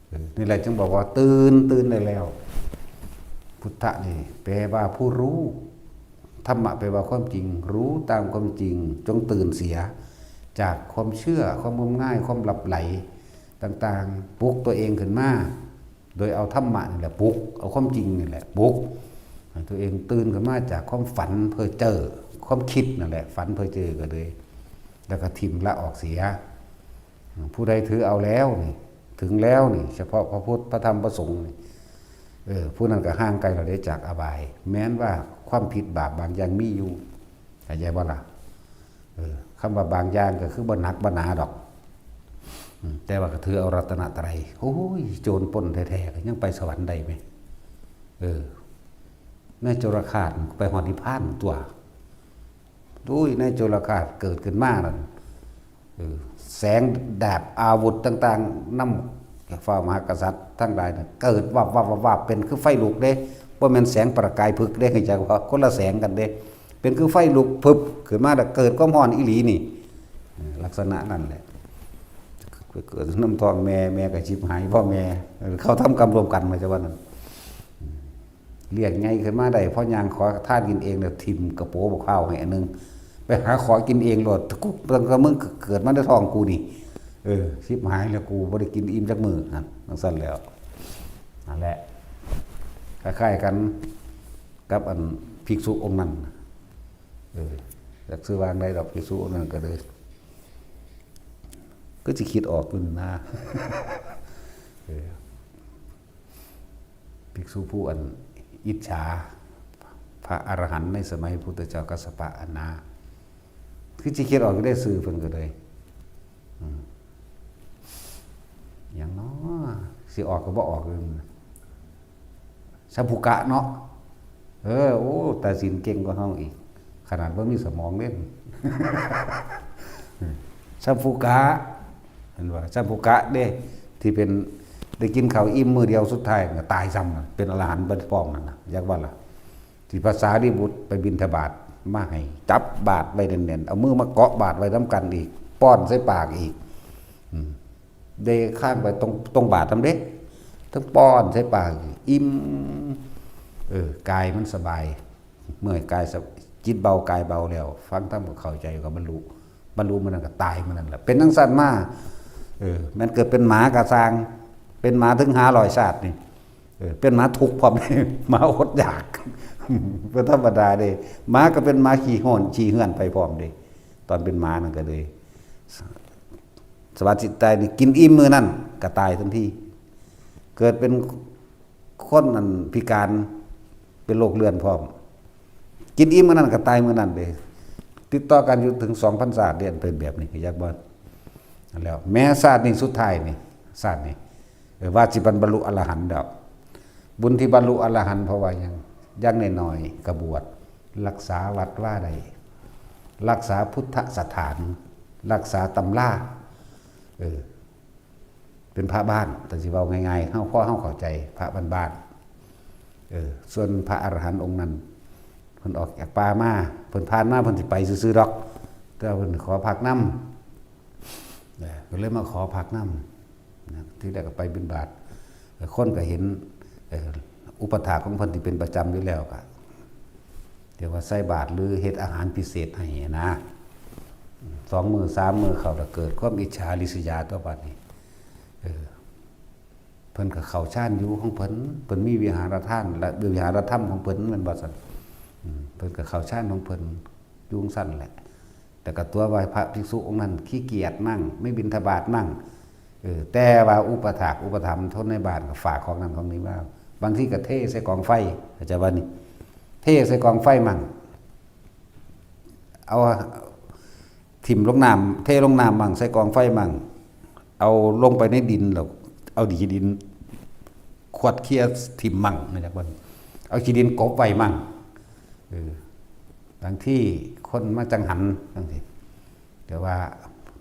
เออ นี่แหละจึงบอกว่าตื่น ตื่นได้แล้ว พุทธะนี่แปลว่าผู้รู้ ธรรมะแปลว่าความจริง รู้ตามความจริง จงตื่นเสีย จากความเชื่อ ความงมงาย ความหลับไหลต่างๆ ปลุกตัวเองขึ้นมา โดยเอาธรรมะนี่แหละปลุก เอาความจริงนี่แหละปลุก ให้ตัวเองตื่นขึ้นมาจากความฝันเพ้อเจ้อ ความคิดนั่นแหละ ฝันเพ้อเจ้อก็เลย แล้วก็ถิ่มละออกเสีย ผู้ใดถือเอาแล้วนี่ ถึงแล้วนี่ เฉพาะพระพุทธ พระธรรม พระสงฆ์นี่ เออ ผู้นั้นก็ห่างไกลแล้วเด้จากอบาย แม้นว่าความผิดบาปบางอย่างมีอยู่ เข้าใจบ่ล่ะ เออ คำว่าบางอย่างก็คือบ่หนักบ่หนาดอก อืม แต่ว่าก็ถือเอารัตนตรัย โอ้ย โจรปล้นแท้ๆ ก็ยังไปสวรรค์ได้ไหม เออ ในโจรฆาตไปฮอดนิพพานตัว โอ้ย ในโจรฆาตเกิดขึ้นมานั่น เออ แสงดาบอาวุธต่างๆ นำฟ้ามหากษัตริย์ทั้งหลายน่ะ เกิดวับวับวับวับ เป็นคือไฟลุกเด้ บ่แม่นแสงประกายผึกเด้ เข้าใจบ่ คนละแสงกันเด้ เป็นคือไฟลุกพึบขึ้นมาแล้วเกิดความร้อนอีหลีนี่ เออ ลักษณะนั่นแหละ ไปเกิดนำท้องแม่ แม่ก็ชิบหาย พ่อแม่ เออ เขาทำกรรมร่วมกันมาจากวันนั้น เลี้ยงไงขึ้นมาได้ พอย่างขอทานกินเองแล้วถิ่มกระโปรงบักพร้าวให้อันหนึง ไปหาขอกินเองโลด กูตั้งแต่มึงเกิดมาในท้องกูนี่ เออ ชิบหายแล้ว กูบ่ได้กินอิ่มจักมื้อหั่น จั่งซั่นแล้ว นั่นแหละ คล้ายๆกันกับอันภิกษุองค์นั้น เออ จักชื่อว่าจั่งใดดอก ภิกษุองค์นั้นก็เลย ก็สิคิดออกอยู่นะ เออ ภิกษุผู้อันอิจฉา พระอรหันต์ในสมัยพุทธเจ้ากัสสปะอันนะ คือสิคิดออกอยู่ได้ชื่อเพิ่นก็เลย อืม หยังน้อ สิออกก็บ่ออกเลย สัพพุกะเนาะ เออ โอ้ ตัดสินเก่งกว่าเฮาอีก ขนาดบ่มีสมองเด้ สัพพุกะ เห็นบ่ สัพพุกะเด้ ที่เป็น ได้กินข้าวอิ่มมื้อเดียวสุดท้ายก็ตายซ้ำน่ะ เป็นอรหันต์ไปพร้อมนั่นน่ะ อยากว่าล่ะ ที่พระสารีบุตรไปบิณฑบาตมาให้ จับบาตรไว้แน่นๆ เอามือมาเกาะบาตรไว้นำกันอีก ป้อนใส่ปากอีก อืม ได้ข้างไปตรง ตรงบาตรนำเด้ ทั้งป้อนใส่ปากอีก อิ่ม เออ กายมันสบาย เมื่อยกายสบ- จิตเบากายเบาแล้ว ฟังธรรมก็เข้าใจก็บรรลุ บรรลุมื้อนั้นก็ตายมื้อนั้นแหละ เป็นจั่งซั่นมา เออ แม่นเกิดเป็นหมากะซ่าง เป็นหมาถึงห้าร้อยชาตินี่ เออ เป็นหมาทุกข์พร้อม หมาอดอยาก บ่ธรรมดาเด้ หมาก็เป็นหมาขี้ฮ้อนขี้เหื่อนไปพร้อมเด้ ตอนเป็นหมานั่นก็เลย สวัสดิตายนี่กินอิ่มมื้อนั้นก็ตายทันที เกิดเป็นคนอันพิการ เป็นโรคเรื้อนพร้อม กินอิ่มมื้อนั้นก็ตายมื้อนั้นเด้ ติดต่อกันอยู่ถึงสองพันชาติเด้ อันเป็นแบบนี้ อยากบ่ แล้วแม้ชาตินี้สุดท้ายนี่ ชาตินี้ เออ ว่าสิบรรลุอรหันต์ดอก บุญที่บรรลุอรหันต์เพราะว่าหยัง อย่างน้อยๆก็บวช รักษาวัดวาได้ รักษาพุทธสถาน รักษาตำรา เออ เป็นพระบ้าน แต่สิเว้าง่ายๆ เฮา พอเฮาเข้าใจ พระบ้านๆ เออ ส่วนพระอรหันต์องค์นั้น เพิ่นออกจากป่ามา เพิ่นผ่านมา เพิ่นสิไปซื่อๆดอก แต่ว่าเพิ่นขอพักนำ นะ ก็เลยมาขอพักนำ นะ ทีแรกก็ไปบิณฑบาต คนก็เห็น เอ่อ อุปัฏฐากของเพิ่นที่เป็นประจำอยู่แล้วก็ เรียกว่าใส่บาตรหรือเฮ็ดอาหารพิเศษให้นะ สองมื้อสามมื้อเข้าแล้วเกิดความอิจฉาริษยาตัวบัดนี้ เออ เพิ่นก็เข้าฌานอยู่ของเพิ่น เพิ่นมีวิหารทานและวิหารธรรมของเพิ่น แม่นบ่ซั่น อืม เพิ่นก็เข้าฌานของเพิ่น อยู่จั่งซั่นแหละ แต่ก็ตัวว่าพระภิกษุองค์นั้นขี้เกียจมั่ง ไม่บิณฑบาตมั่ง เออ แต่ว่าอุปถากอุปถัมภ์คนในบ้านก็ฝากของนั้นของนี้มา บางทีก็เทใส่กองไฟ เข้าใจบ่นี่ เทใส่กองไฟมั่ง เอาถิ่มลงน้ำ เทลงน้ำมั่ง ใส่กองไฟมั่ง เอาลงไปในดินแล้ว เอาขี้ดินขวดเคลียร์ถิ่มมั่ง เข้าใจบ่นี่ เอาขี้ดินกลบไว้มั่ง เออ บางทีคนมาจั่งหันจั่งซี้ แต่ว่า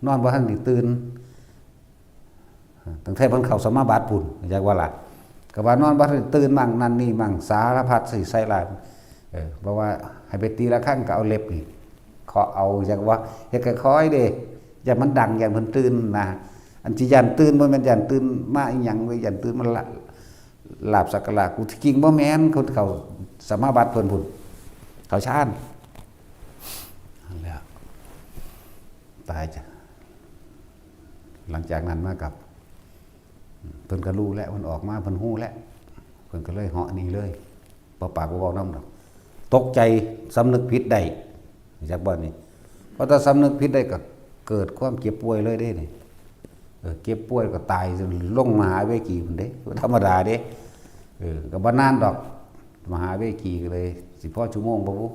นอนบ่ทันได้ตื่น ตั้งแต่เพิ่นเข้าสมาบัติพุ้น จักว่าล่ะ ก็ว่านอนบ่ทันได้ตื่นมั่ง นั่นนี่มั่ง สารพัดสิใส่ร้าย เออ เพราะว่าให้ไปตีระฆังก็เอาเล็บนี่เคาะเอา จักว่า เฮ็ดค่อยๆเด้ ย่านมันดัง ย่านเพิ่นตื่นนะ อันที่ย่านตื่นบ่แม่นย่านตื่นมาอีหยังเว้ย ย่านตื่นมาละ ลาบสักการะกู ที่จริงบ่แม่น คนเข้าสมาบัติเพิ่นพุ้น เข้าฌาน นั่นแหละ ตายจ้ะ หลังจากนั้นมากับ เพิ่นก็รู้แล้ว เพิ่นออกมา เพิ่นฮู้แล้ว เพิ่นก็เลยเหาะหนีเลย บ่ปากบ่เว้านำดอก ตกใจ สำนึกผิดได้ จักบ่นี่ พอแต่สำนึกผิดได้ก็เกิดความเจ็บป่วยเลยเด้นี่ เออ เจ็บป่วยก็ตาย ลงมหาเวกีพุ้นเด้ บ่ธรรมดาเด้ เออ ก็บ่นานดอก มหาเวกีก็เลย สิพอชั่วโมงบ่บุ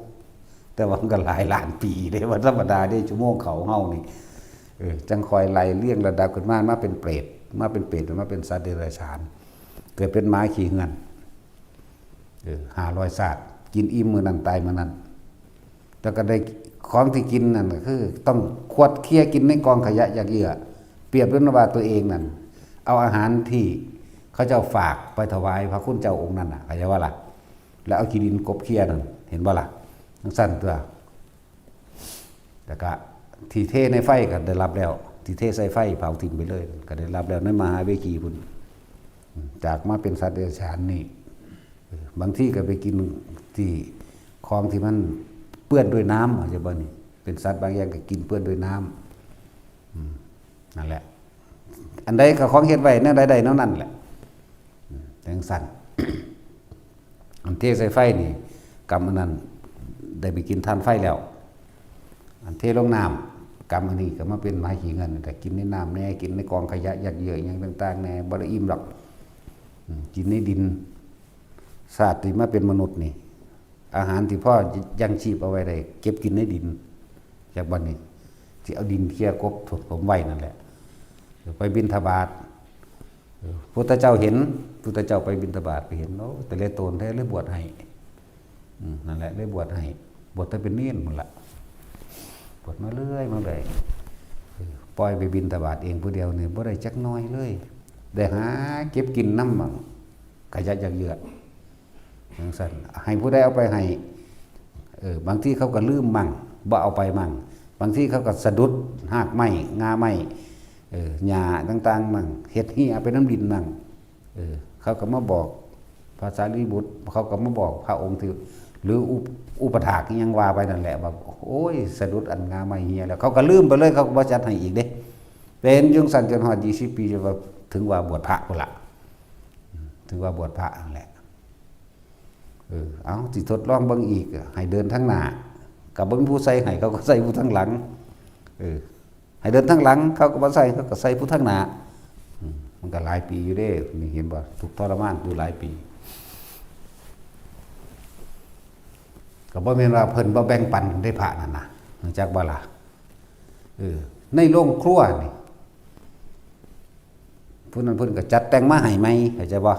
แต่ว่ามันก็หลายล้านปีเด้ บ่ธรรมดาเด้ ชั่วโมงเขาเฮานี่ เออ จั่งค่อยไล่เรียงระดับขึ้นมา มาเป็นเปรต มาเป็นเปรต มาเป็นสัตว์เดรัจฉาน เกิดเป็นหมาขี้เฮือน เออ ห้าร้อยชาติ กินอิ่มมื้อนั้นตายมื้อนั้น แต่ก็ได้ของที่กินนั่นก็คือ ต้องขวดเคลียร์กินในกองขยะหยากเหยื่อ เปรียบด้วยว่าตัวเองนั่น เอาอาหารที่เขาเจ้าฝากไปถวายพระคุณเจ้าองค์นั้นน่ะ เข้าใจบ่ล่ะ แล้วเอาขี้ดินกลบเคลียร์นั่น เห็นบ่ล่ะ จั่งซั่นตั๊ว แล้วก็ที่เทในไฟก็ได้รับแล้ว ที่เทใส่ไฟเผาทิ้งไปเลย ก็ได้รับแล้วในมหาเวกีพุ้น จากมาเป็นสัตว์เดรัจฉานนี่ บางทีก็ไปกินที่ของที่มันเปื้อนด้วยน้ำ เข้าใจบ่นี่ เป็นสัตว์บางอย่างก็กินเปื้อนด้วยน้ำ อืม นั่นแหละ อันใดก็ของเฮ็ดไว้ แนวใดได้แนวนั้นแหละ อืม จั่งซั่น อันเทใส่ไฟนี่ กรรมอันนั้น ได้ไปกินถ่านไฟแล้ว อันเทลงน้ำ กรรมอันนี้ก็มาเป็นหมาขี้เฮือน ก็กินในน้ำแน่ กินในกองขยะหยากเหยื่อหยังต่างๆแน่ บ่ได้อิ่มดอก อืม กินในดิน ชาติที่มาเป็นมนุษย์นี่ อาหารที่พอยังชีพเอาไว้ได้ เก็บกินในดิน จักบ่นี่ ที่เอาดินเคลียร์กลบถมไว้นั่นแหละ ไปบิณฑบาต เออ พุทธเจ้าเห็น พุทธเจ้าไปบิณฑบาตไปเห็น โอ้ แต่ละตนแท้เลยบวชให้ อืม นั่นแหละ เลยบวชให้ บวชแต่เป็นเณรพุ้นละ บวชมาเรื่อยมาเลย เออ ปล่อยไปบิณฑบาตเองผู้เดียวนี่ บ่ได้จักหน่อยเลย ได้หาเก็บกินนำมั่ง ขยะหยากเหยื่อ จั่งซั่น ให้ผู้ใดเอาไปให้ เออ บางทีเขาก็ลืมมั่ง บ่เอาไปมั่ง บางทีเขาก็สะดุดฮากไม้ ง่าไม้ เออ หญ้าต่างๆมั่ง เฮ็ดเหียไปนำดินมั่ง เออ เขาก็มาบอกพระสารีบุตร เขาก็มาบอกพระองค์ที่ หรืออุป- อุปถากอิหยังว่าไปนั่นแหละ ว่า โอ้ย สะดุดอันง่าไม้เหียแล้ว เขาก็ลืมไปเลย เขาก็บ่จัดให้อีกเด้ เป็นจั่งซั่นจนฮอดยี่สิบปี จนว่าถึงว่าบวชพระพุ้นละ ถึงว่าบวชพระนั่นแหละ เออ เอา สิทดลองเบิ่งอีก ให้เดินทางหน้า ก็บ่มีผู้ใส่ให้ เขาก็ใส่ผู้ทางหลัง เออ ให้เดินทางหลัง เขาก็บ่ใส่ เขาก็ใส่ผู้ทางหน้า อืม มันก็หลายปีอยู่เด้ นี่เห็นบ่ ทุกข์ทรมานอยู่หลายปี ก็บ่แม่นว่าเพิ่นบ่แบ่งปันได้พระนั่นนะ รู้จักบ่ล่ะ เออ ในโรงครัวนี่ ผู้นั้นเพิ่นก็จัดแต่งมาให้ใหม่ เข้าใจบ่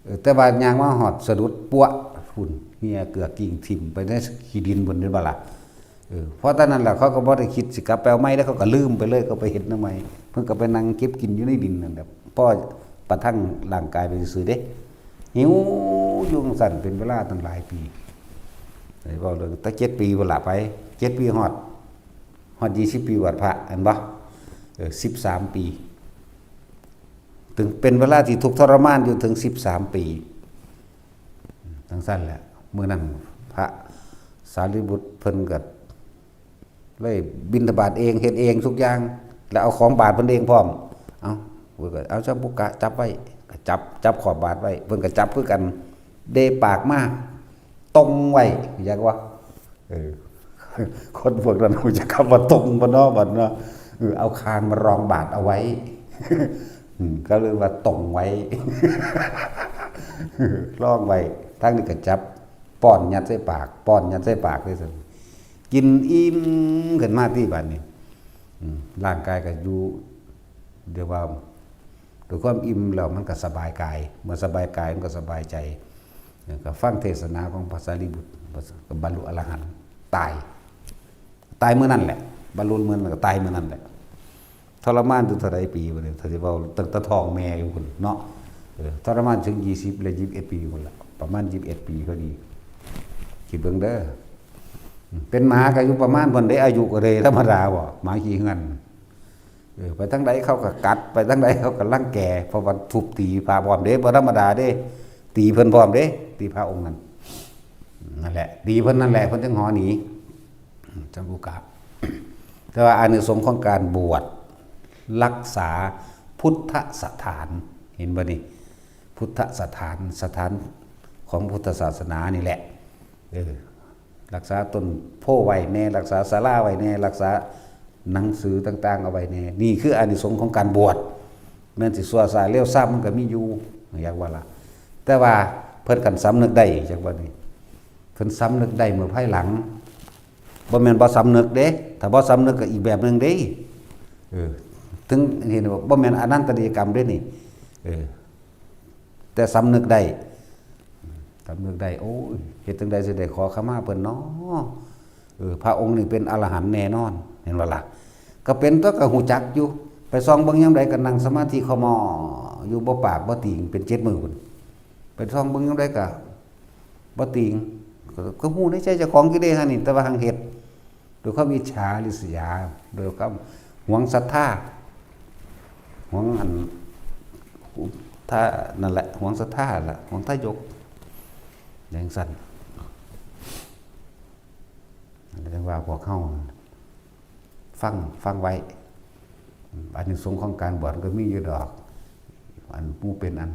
เออ แต่ว่าย่างมาฮอดสะดุดปั๊วพุ้น เหียเกือกกิ้งถิ่มไปในขี้ดินพุ้น เห็นบ่ล่ะ เออ เพราะตอนนั้นล่ะ เขาก็บ่ได้คิดสิกลับไปเอาใหม่ แล้วเขาก็ลืมไปเลย เขาไปเฮ็ดแนวใหม่ เพิ่นก็ไปนั่งเก็บกินอยู่ในดินนั่นแหละ พอประทังร่างกายไปซื่อๆเด้ หิวอยู่จั่งซั่นเป็นเวลาตั้งหลายปี ได้เว้าเรื่องแต่เจ็ดปีพุ้นละไป เจ็ดปีฮอด ฮอดยี่สิบปีบวชพระ เห็นบ่ เออ สิบสามปี ถึงเป็นเวลาที่ทุกข์ทรมานอยู่ถึงสิบสามปี จั่งซั่นแหละ มื้อนั้นพระสารีบุตรเพิ่นก็เลยบิณฑบาตเอง เฮ็ดเองทุกอย่าง แล้วเอาของบาตรเพิ่นเองพร้อม เอา เพิ่นก็เอา เจ้าปุกกะจับไว้ ก็จับ จับขอบบาตรไว้ เพิ่นก็จับคือกัน เดปากมา ตรงไว้ อยากว่า เออ คนพวกนั้นรู้จักคำว่าตรงบ่เนาะ บัดเนาะ เออ เอาคางมารองบาทเอาไว้ อืม ก็เลยว่าตรงไว้ รองไว้ ทางนี้ก็จับ ป้อนยัดใส่ปาก ป้อนยัดใส่ปากเลยสิ กินอิ่มขึ้นมาที่บัดนี้ อืม ร่างกายก็อยู่ เรียกว่า ด้วยความอิ่มแล้วมันก็สบายกาย เมื่อสบายกายมันก็สบายใจ แล้วก็ฟังเทศนาของพระสารีบุตร ก็บรรลุอรหันต์ ตาย ตายมื้อนั้นแหละ บรรลุมื้อนั้นก็ตายมื้อนั้นแหละ ทรมานอยู่เท่าใดปีวะเนี่ย ถ้าสิเว้าตั้งแต่ท้องแม่อยู่พุ้นเนาะ เออ ทรมานถึงยี่สิบและยี่สิบเอ็ดปีพุ้นละ ประมาณยี่สิบเอ็ดปีพอดี คิดเบิ่งเด้อ เป็นหมาก็อยู่ประมาณพุ้นเด้ อายุก็เลยธรรมดาบ่ หมาขี้เฮือน เออ ไปทางใดเขาก็กัด ไปทางใดเขาก็รังแก เพราะว่าทุบตีพระพร้อมเด้ บ่ธรรมดาเด้ ตีเพิ่นพร้อมเด้ ตีพระองค์นั้น นั่นแหละ ตีเพิ่นนั่นแหละ เพิ่นจึงหอหนี จังอุกา แต่ว่าอานิสงส์ของการบวช รักษาพุทธสถาน เห็นบ่นี่ พุทธสถาน สถานของพุทธศาสนานี่แหละ เออ รักษาต้นโพธิ์ไว้แน่ รักษาศาลาไว้แน่ รักษาหนังสือต่างๆเอาไว้แน่ นี่คืออานิสงส์ของการบวช แม่นสิชั่วซาเลวซามมันก็มีอยู่ อยากว่าล่ะ แต่ว่าเพิ่นคันสำนึกได้ จักว่านี่ เพิ่นสำนึกได้เมื่อภายหลัง บ่แม่นบ่สำนึกเด้ ถ้าบ่สำนึกก็อีกแบบหนึ่งเด้ เออ ถึงเห็นว่าบ่แม่นอนันตริยกรรมเด้นี่ เออ แต่สำนึกได้ สำนึกได้ โอ้ย เฮ็ดจั่งใดสิได้ขอขมาเพิ่นน้อ เออ พระองค์นี่เป็นอรหันต์แน่นอน เห็นบ่ล่ะ ก็เป็นตัวก็ฮู้จักอยู่ ไปส่องเบิ่งยามใดก็นั่งสมาธิขมออยู่ บ่ปากบ่ติง เป็นเจ็ดมื้อพุ้น ไปส่องเบิ่งยามใดก็บ่ติง ก็ ก็ฮู้ในใจเจ้าของอยู่เด้หั่นนี่ แต่ว่าหังเฮ็ด ด้วยความอิจฉาริษยา ด้วยความหวงศรัทธา หวงอัน ถ้านั่นแหละ หวงศรัทธาล่ะ หวงทายก จั่งซั้น เรียกว่าพวกเฮาฟัง ฟังไว้ อานิสงส์ของการบวชก็มีอยู่ดอก อันผู้เป็นอัน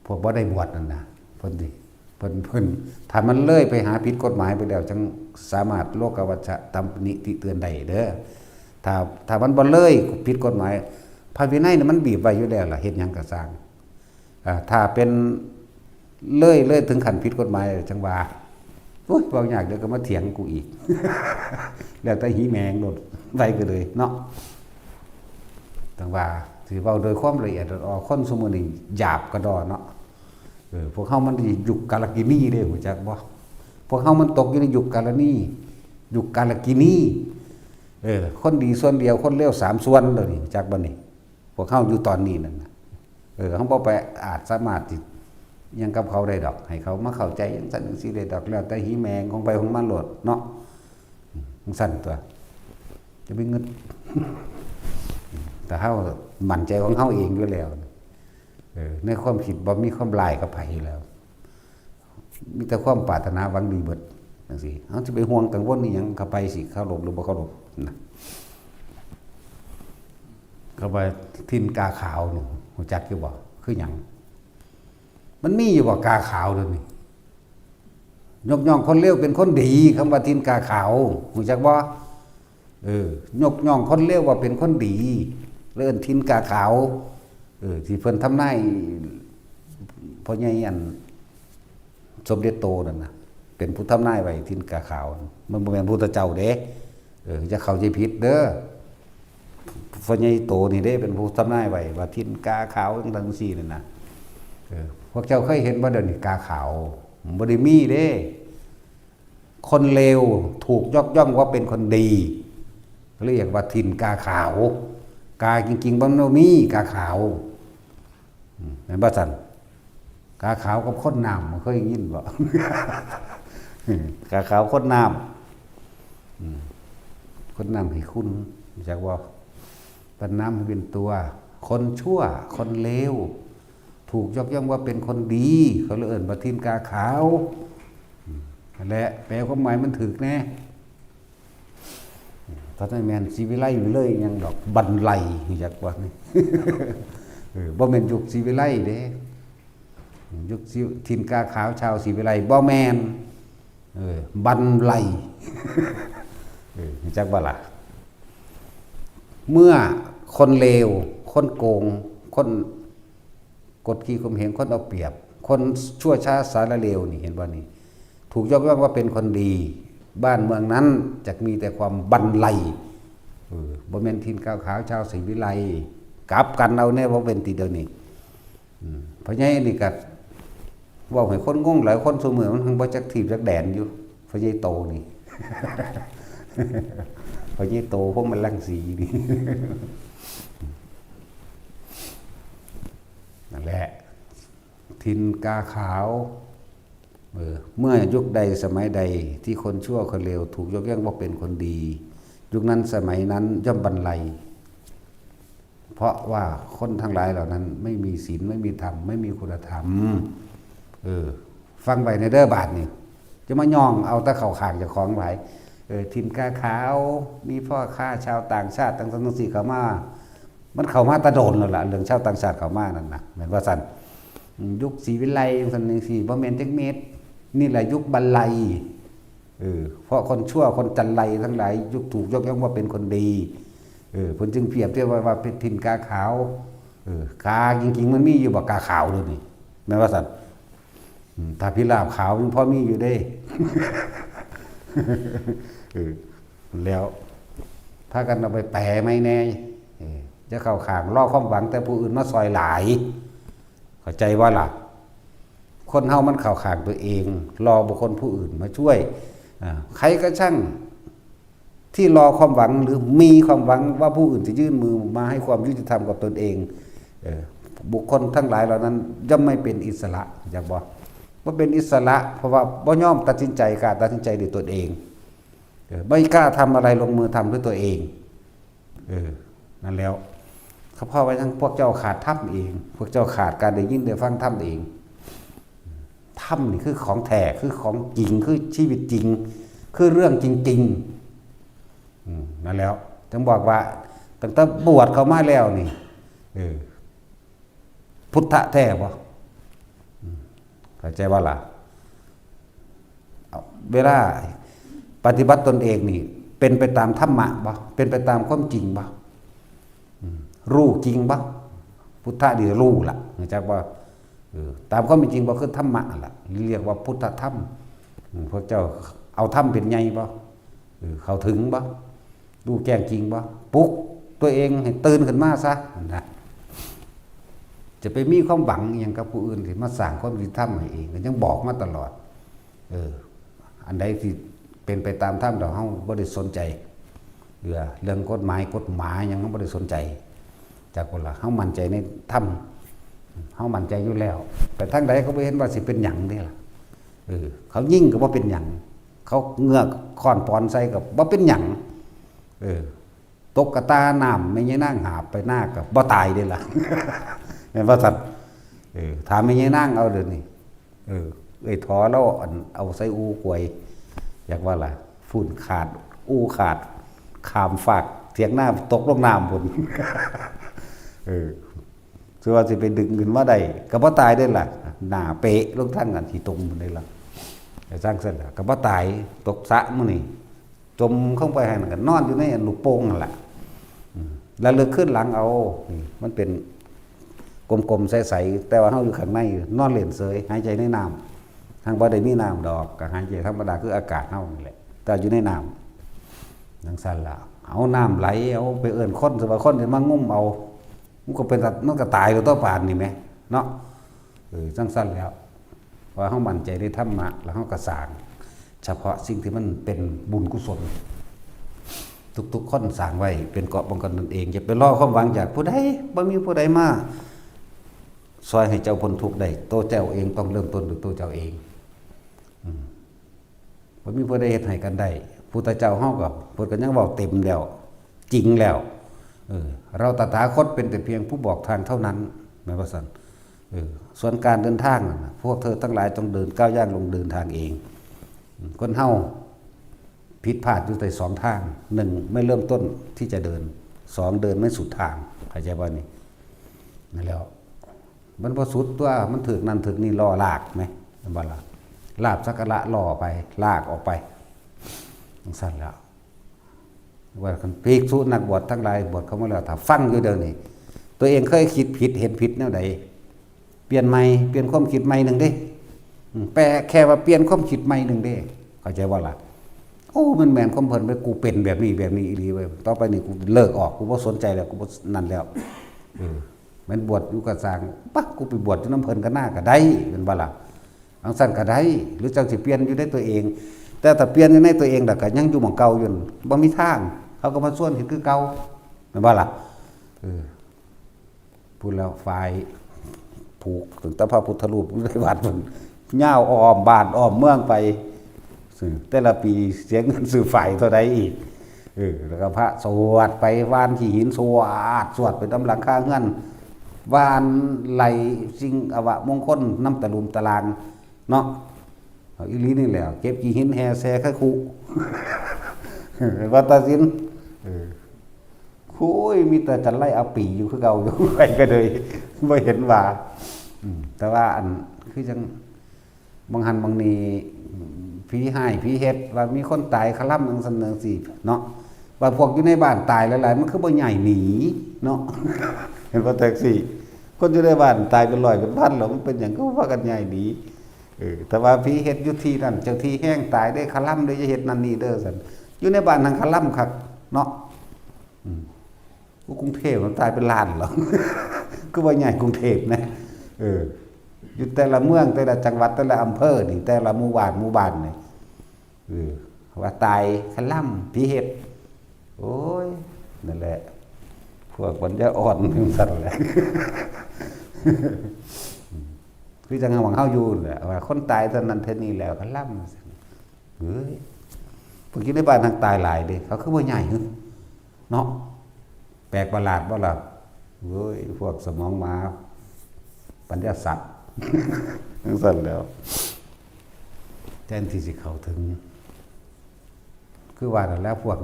พวกบ่ได้บวชนั่นนะ เพิ่นสิ เพิ่น เพิ่น ถ้ามันเลยไปหาผิดกฎหมายไปแล้ว จั่งสามารถโลกวัชชะตำหนิติเตือนได้เด้อ ถ้า ถ้ามันบ่เลยผิดกฎหมาย พระวินัยน่ะมันบีบไว้อยู่แล้วล่ะ เฮ็ดหยังก็ซ่าง อ่า ถ้าเป็นเลย เลยถึงขั้นผิดกฎหมาย จั่งว่า โอ๊ย เว้ายาก เดี๋ยวก็มาเถียงกูอีก แล้วแต่หีแมงโลด ไว้ก็เลยเนาะ จั่งว่า สิเว้าโดยความละเอียดอ่อน คนซุมื้อนี้หยาบกระดอเนาะ เออ พวกเฮามันยุคกาลกินีเด้ ฮู้จักบ่ พวกเฮามันตกอยู่ในยุคกาลกินี ยุคกาลกินี เออ คนดีส่วนเดียว คนเลวสามส่วนเดี๋ยวนี้ ฮู้จักบ่นี่ พวกเฮาอยู่ตอนนี้นั่นน่ะ เออ เฮาบ่ไปอาจสามารถสิหยังกับเขาได้ดอก ให้เขามาเข้าใจจั่งซั้นจั่งซี้ได้ดอก แล้วแต่หีแมงของไผของมันโลดเนาะ จั่งซั้นตั๊ว จะไปงึด แต่เฮามั่นใจของเฮาเองอยู่แล้ว เออ ในความคิดบ่มีความร้ายกับไผอยู่แล้ว มีแต่ความปรารถนาหวังดีเบิดจั่งซี้ เฮาสิไปห่วงกังวลอีหยัง เข้าไปสิเคารพหรือบ่เคารพนะ เข้าไปถิ่นกาขาวนี่ ฮู้จักอยู่บ่ คือหยัง มันมีอยู่บ่ กาขาวเดี๋ยวนี้ ยกย่องคนเลวเป็นคนดี คำว่าถิ่นกาขาว ฮู้จักบ่ เออ ยกย่องคนเลวว่าเป็นคนดี แล้วเอิ้นถิ่นกาขาว เออ ที่เพิ่นทำนาย พ่อใหญ่อัน สมเด็จโตนั่นน่ะ เป็นผู้ทำนายไว้ถิ่นกาขาว มันบ่แม่นพระพุทธเจ้าเด้ เออ อย่าเข้าใจผิดเด้อ พ่อใหญ่โตนี่เด้ เป็นผู้ทำนายไว้ว่าถิ่นกาขาวจั่งซั้นจั่งซี้นั่นน่ะ เออ พวกเจ้าเคยเห็นบ่เดี๋ยวนี้กาขาว บ่ได้มีเด้ คนเลวถูกยกย่องว่าเป็นคนดี เรียกว่าถิ่นกาขาว กาจริงๆ มันบ่มีกาขาว อืม แม่นบ่ซั่น กาขาวกับคนน้ำ เคยยินบ่ กาขาวคนน้ำ อืม คนน้ำให้คุณ รู้จักบ่ ประนามให้เป็นตัว คนชั่ว คนเลว ถูกยกย่องว่าเป็นคนดี เขาเลยเอิ้นว่าถิ่นกาขาว อืม นั่นแหละ แปลความหมายมันถูกแน่ ถ้าได้แม่นศรีวิไลอยู่เลยยังดอก บันไล รู้จักบ่ เออ บ่แม่นยุคศรีวิไลเด้ ยุคศรี ถิ่นกาขาวชาวศรีวิไล บ่แม่น เออ บันไล เออ รู้จักบ่ล่ะ เมื่อคนเลว คนโกง คนกดขี่ข่มเหง คนเอาเปรียบ คนชั่วช้าสารเลวนี่ เห็นบ่นี่ ถูกยกย่องว่าเป็นคนดี บ้านเมืองนั้นจะมีแต่ความบันไล เออ บ่แม่นถิ่นกาขาว ชาวศรีวิไล กลับกันเอาแน่ บ่เป็นติเดี๋ยวนี้ อืม พ่อใหญ่นี่ก็เว้าให้คนงงหลาย คนซุมื้อมันยังบ่จักทีบจักแดนอยู่ พ่อใหญ่โตนี่ พ่อใหญ่โตพรหมรังสีนี่ นั่นแหละ ถิ่นกาขาว เออ เมื่อยุคใดสมัยใดที่คนชั่วคนเลวถูกยกย่องว่าเป็นคนดี ยุคนั้นสมัยนั้นย่อมบันไล เพราะว่าคนทั้งหลายเหล่านั้นไม่มีศีล ไม่มีธรรม ไม่มีคุณธรรม เออ ฟังไว้ในเด้อบาดนี่ จะมาย่องเอาแต่เข้าข้างเจ้าของหลาย เออ ถิ่นกาขาว มีพ่อค้าชาวต่างชาติต่างๆ จังซี่เข้ามา มันเข้ามาแต่โดนแล้วล่ะ เรื่องชาวต่างชาติเข้ามานั่นน่ะ แม่นว่าซั่น อืม ยุคศรีวิไลจังซั่นจังซี่ บ่แม่นจักเม็ด นี่แหละยุคบันไล เออ เพราะคนชั่วคนจันไรทั้งหลาย ยุคถูกยกย่องว่าเป็นคนดี เออ เพิ่นจึงเปรียบเทียบว่า ว่าเป็นถิ่นกาขาว เออ กาจริงๆ มันมีอยู่บ่กาขาวเดี๋ยวนี้ แม่นว่าซั่น อืม ถ้าพิราบขาวมันพอมีอยู่เด้ เออ แล้วพากันเอาไปแปลใหม่แน่ เออ อย่าเข้าข้าง รอความหวังแต่ผู้อื่นมาซ่อยหลาย เข้าใจบ่ล่ะ คนเฮามันเข้าข้างตัวเอง รอบุคคลผู้อื่นมาช่วย อ่า ใครก็ช่าง ที่รอความหวังหรือมีความหวังว่าผู้อื่นจะยื่นมือมาให้ความยุติธรรมกับตนเอง เออ บุคคลทั้งหลายเหล่านั้นย่อมไม่เป็นอิสระ อยากบอกว่าเป็นอิสระ เพราะว่าบ่ยอมตัดสินใจ กล้าตัดสินใจด้วยตนเอง เออ ไม่กล้าทำอะไร ลงมือทำด้วยตัวเอง เออ นั่นแล้ว เขาพ่อว่าทั้งพวกเจ้าขาดธรรมเอง พวกเจ้าขาดการได้ยินได้ฟังธรรมเอง ธรรมนี่คือของแท้ คือของจริง คือชีวิตจริง คือเรื่องจริงๆ อืม นั่นแล้ว จึงบอกว่าตั้งแต่บวชเข้ามาแล้วนี่ เออ พุทธะแท้บ่ อืม เข้าใจบ่ล่ะ เอา เวลาปฏิบัติตนเองนี่ เป็นไปตามธรรมะบ่ เป็นไปตามความจริงบ่ อืม รู้จริงบ่ พุทธะนี่รู้ล่ะ รู้จักบ่ เออ ตามความเป็นจริงบ่ คือธรรมะนั่นล่ะ เรียกว่าพุทธธรรม อืม พวกเจ้าเอาธรรมเป็นใหญ่บ่ เออ เข้าถึงบ่ รู้แจ้งจริงบ่ ปลุกตัวเองให้ตื่นขึ้นมาซะ นะ จะไปมีความหวังอิหยังกับผู้อื่นที่มาสร้างความยุติธรรมให้เอง ก็ยังบอกมาตลอด เออ อันใดที่เป็นไปตามธรรม เดี๋ยวเฮาบ่ได้สนใจ เรื่อง เรื่องกฎหมาย กฎหมายหยังเฮาบ่ได้สนใจ จากคนละ เฮามั่นใจในธรรม เฮามั่นใจอยู่แล้ว ไปทางใดก็บ่เห็นว่าสิเป็นหยังเด้ล่ะ เออ เขายิงก็บ่เป็นหยัง เขาเงือกค้อนปอนใส่ก็บ่เป็นหยัง เออ ตกกะตาน้ำแม่ยายนางหาบไปนาก็บ่ตายเด้ล่ะ แม่นบ่ซั่น เออ ถามแม่ยายนางเอาเดี๋ยวนี้ เออ เอ้ยถอลาวอันเอาใส่อูกวย อยากว่าล่ะ funnขาด อูขาด ข้ามฟากเถียงนาตกลงน้ำพุ้น เออ ส่วนว่าสิไปดึงขึ้นมาได้ก็บ่ตายเด้ล่ะ หน้าเปะลงทางนั้นขี้ตมพุ้นเด้ล่ะ แต่จั่งซั่นล่ะ ก็บ่ตาย ตกสระมื้อนี้ จมเข้าไปหั่นก็นอนอยู่ในลูกโป่งนั่นล่ะ อืม แล้วเลิกขึ้นหลังเอา นี่มันเป็นกลมๆใสๆ แต่ว่าเฮาอยู่ข้างใน นอนเล่นเสย หายใจในน้ำ ทั้งบ่ได้มีน้ำดอก ก็หายใจธรรมดาคืออากาศเฮานี่แหละ แต่อยู่ในน้ำ จั่งซั่นล่ะ เอาน้ำไหล เอาไปเอิ้นคน สมมุติว่าคนสิมางมเอา มันก็เป็นสัตว์ มันก็ตายแล้วตัวปานนี่แหม เนาะ เออ จั่งซั่นแล้ว ว่าเฮามั่นใจในธรรมะ แล้วเฮาก็สร้าง เฉพาะสิ่งที่มันเป็นบุญกุศล ทุกๆคนสร้างไว้เป็นเกราะป้องกันตนเอง อย่าไปรอความหวังจากผู้ใด บ่มีผู้ใดมาซ่อยให้เจ้าพ้นทุกข์ได้ ตัวเจ้าเองต้องเริ่มต้นด้วยตัวเจ้าเอง อืม บ่มีผู้ใดเฮ็ดให้กันได้ พุทธเจ้าเฮาก็ เพิ่นก็ยังเว้าเต็มแล้ว จริงแล้ว เออ เราตถาคตเป็นแต่เพียงผู้บอกทางเท่านั้น แม่นว่าซั่น เออ ส่วนการเดินทางนั่นน่ะ พวกเธอทั้งหลายจงเดินก้าวย่างลงเดินทางเอง อืม คนเฮาผิดพลาดอยู่แต่สองทาง หนึ่ง ไม่เริ่มต้นที่จะเดิน สอง เดินไม่สุดทาง เข้าใจบ่นี่ นั่นแหล้ว มันบ่สุดตัว มันถืกนั่นถืกนี่ล้อลากแหม แม่นบ่ล่ะ ลาภสักการะล่อไป ลากออกไปจั่งซั้นแหล้ว ว่าคันภิกษุนักบวชทั้งหลายบวชเข้ามาแล้ว ถ้าฟังอยู่เดี๋ยวนี้ ตัวเองเคยคิดผิดเห็นผิดแนวใด เปลี่ยนใหม่ เปลี่ยนความคิดใหม่หนึ่งเด้ อืม แปลแค่ว่าเปลี่ยนความคิดใหม่หนึ่งเด้ เข้าใจบ่ล่ะ โอ้ มันแม่นความเพิ่นไป กูเป็นแบบนี้แบบนี้อีหลีเว้ย ต่อไปนี่กูเลิกออก กูบ่สนใจแล้ว กูบ่นั่นแล้ว เออ แม่นบวชอยู่ก็ซ่าง ปะ กูไปบวชอยู่นำเพิ่นก็น่าก็ได้ แม่นบ่ล่ะ จั่งซั้นก็ได้ หรือจั่งสิเปลี่ยนอยู่ในตัวเอง แต่ถ้าเปลี่ยนอยู่ในตัวเองแล้วก็ยังอยู่หม่องเก่าอยู่นั่น บ่มีทาง เขาก็มาชวนเฮ็ดคือเก่า แม่นบ่ล่ะ เออ พูดแล้ว ฝายผูกตั้งแต่พระพุทธรูปในวัดมันยาวอ้อมบ้านอ้อมเมืองไป ซึ่งแต่ละปีเสียเงินซื้อฝายเท่าใดอีก เออ แล้วก็พระสวดไป หว่านขี้หิน สวด สวดไปตามหลังคาเฮือน หว่านไล่สิ่งอวมงคลนำตะลุมตะลาง เนาะ เอาอีหลีนี่แหละ เก็บขี้หินแห่แซ่ไข่คุ วัดตาสิน เออ โอ้ย มีแต่จันไรอาปีอยู่คือเก่าอยู่ ไปก็เลย บ่เห็นว่า อืม แต่ว่าอัน คือจั่ง บางหันบางนี่ ผีฮ้ายผีเฮ็ด ว่ามีคนตายคะล่ำจั่งซั้นจั่งซี้เนาะ ว่าพวกอยู่ในบ้านตายหลายๆ มันคือบ่ย้ายหนีเนาะ เห็นบ่ แท็กซี่ คนอยู่ในบ้านตายเป็นร้อยเป็นพันแล้ว มันเป็นหยังคือพากันย้ายหนี เออ แต่ว่าผีเฮ็ดอยู่ที่นั่น เจ้าที่แฮงตายเด้ คะล่ำเด้ อย่าเฮ็ดนั่นนี่เด้อ ซั่น อยู่ในบ้านนั่นคะล่ำคักเนาะ อืม อยู่กรุงเทพฯมันตายเป็นล้านแล้ว คือว่าย้ายกรุงเทพฯนะ เออ อยู่แต่ละเมือง แต่ละจังหวัด แต่ละอำเภอนี่ แต่ละหมู่บ้าน หมู่บ้านนี่ เออ ว่าตายคะล่ำ ผีเฮ็ด โอ้ย นั่นแหละ พวกปัญญาอ่อนจั่งซั้นแหละ คือจั่งหม่องเฮาอยู่นั่นแหละ ว่าคนตายเท่านั้นเท่านี้แล้วคะล่ำ เฮ้ย พวกอยู่ในบ้านนั่นตายหลายเด้ เขาคือบ่ย้ายหึ เนาะ แปลกประหลาดบ่ล่ะ เฮ้ย พวกสมองหมา ปัญญาสัตว์ จั่งซั้นแหล้ว แทนที่สิเข้าถึง คือว่านั่นแหละ พวก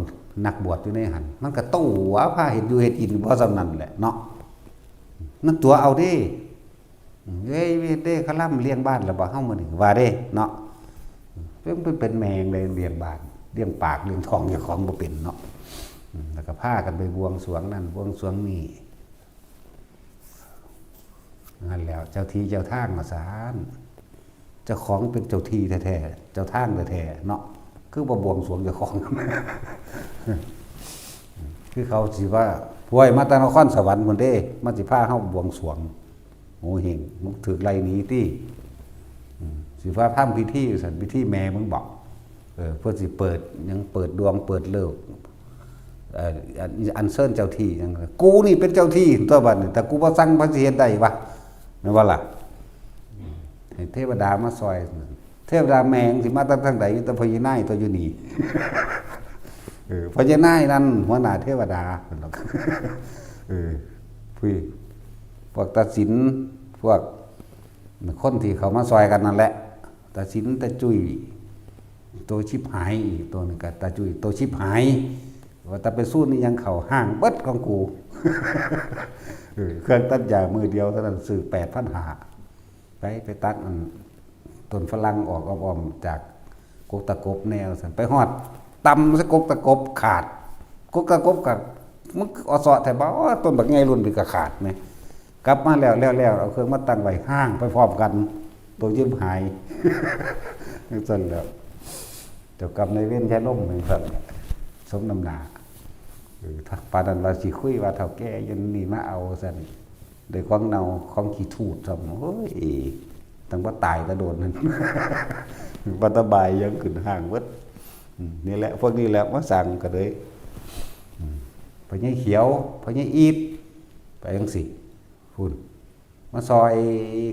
นักบวชอยู่ในหั่น มันก็ตั๋วพาเฮ็ดอยู่เฮ็ดกิน บ่ส่ำนั้นแหละเนาะ มันตั๋วเอาเด้ เอ้ย เฮ็ดเด้ คะล่ำเลี้ยงบ้านแล้วบ่เฮามื้อนี้ ว่าเด้เนาะ เพิ่นเป็นแม่งเลย เลี้ยงบ้าน เลี้ยงปาก เลี้ยงท้องเจ้าของบ่เป็นเนาะ อืม แล้วก็พากันไปบวงสรวงนั่น บวงสรวงนี่ นั่นแหล้ว เจ้าที่เจ้าทางว่าซั่น เจ้าของเป็นเจ้าที่แท้ๆ เจ้าทางแท้ๆ เนาะ คือบ่บวงสรวงเจ้าของ คือเขาสิว่า ห้วย มาแต่นครสวรรค์พุ้นเด้ มาสิพาเฮาบวงสรวง โงเห้ง มึงถืกไล่หนีติ อืม สิพาทำพิธี ซั่น พิธีแม่มึงบอก เออ เพิ่นสิเปิดหยัง เปิดดวง เปิดฤกษ์ เอ่อ อัน อัญเชิญเจ้าที่หยัง กูนี่เป็นเจ้าที่ตั๊วบัดนี้ ถ้ากูบ่สั่ง ไผสิเฮ็ดได้วะ แม่นบ่ล่ะ ให้เทวดามาซอย เทวดาแม่งสิมาแต่ทางใด อยู่แต่พญานายตั๊วอยู่นี่ เออ พญานายนั่นหัวหน้าเทวดา เออ พี่ พวกตาสิน พวกคนที่เขามาซอยกันนั่นแหละ ตาสิน ตาจุ้ย ตัวชิบหายอีกตัวหนึ่งก็ตาจุ้ย ตัวชิบหาย ว่าแต่ไปสู้นี่ยังเข้าห้างเบิดของกู เออ เครื่องตัดหญ้ามือเดียวเท่านั้นซื้อแปดพันห้า ไป ไปตัดอันต้นฝรั่งออกอ้อมๆจากกกตะกบแนวซั่น ไปฮอดตำใส่กกตะกบขาด กกตะกบก็ มันออเซาะแท้บ่ ต้นบักใหญ่รุ่นนี้ก็ขาดแหม กลับมาแล้ว แล้ว แล้ว เอาเครื่องมาตั้งไว้ ห้างไปพร้อมกัน ตัวชิบหาย จั่งซั่นแหล้ว เจ้ากรรมนายเวรอย่าลงจั่งซั่น สมน้ำหน้า เออ ถ้าปานนั้นว่าสิคุยว่าเฒ่าแก่อยู่นี่มาเอาซั่น ได้ของเน่าของขี้ทูดซ้ำ โอ้ย ตั้งบ่ตายแต่โดนนั่น บ่สบายยังขึ้นห้างเบิด อืม นี่แหละ พวกนี้แหละมาสั่งก็เลย อืม พ่อใหญ่เขียว พ่อใหญ่อีด ไปจั่งซี้ พุ้น มาซอย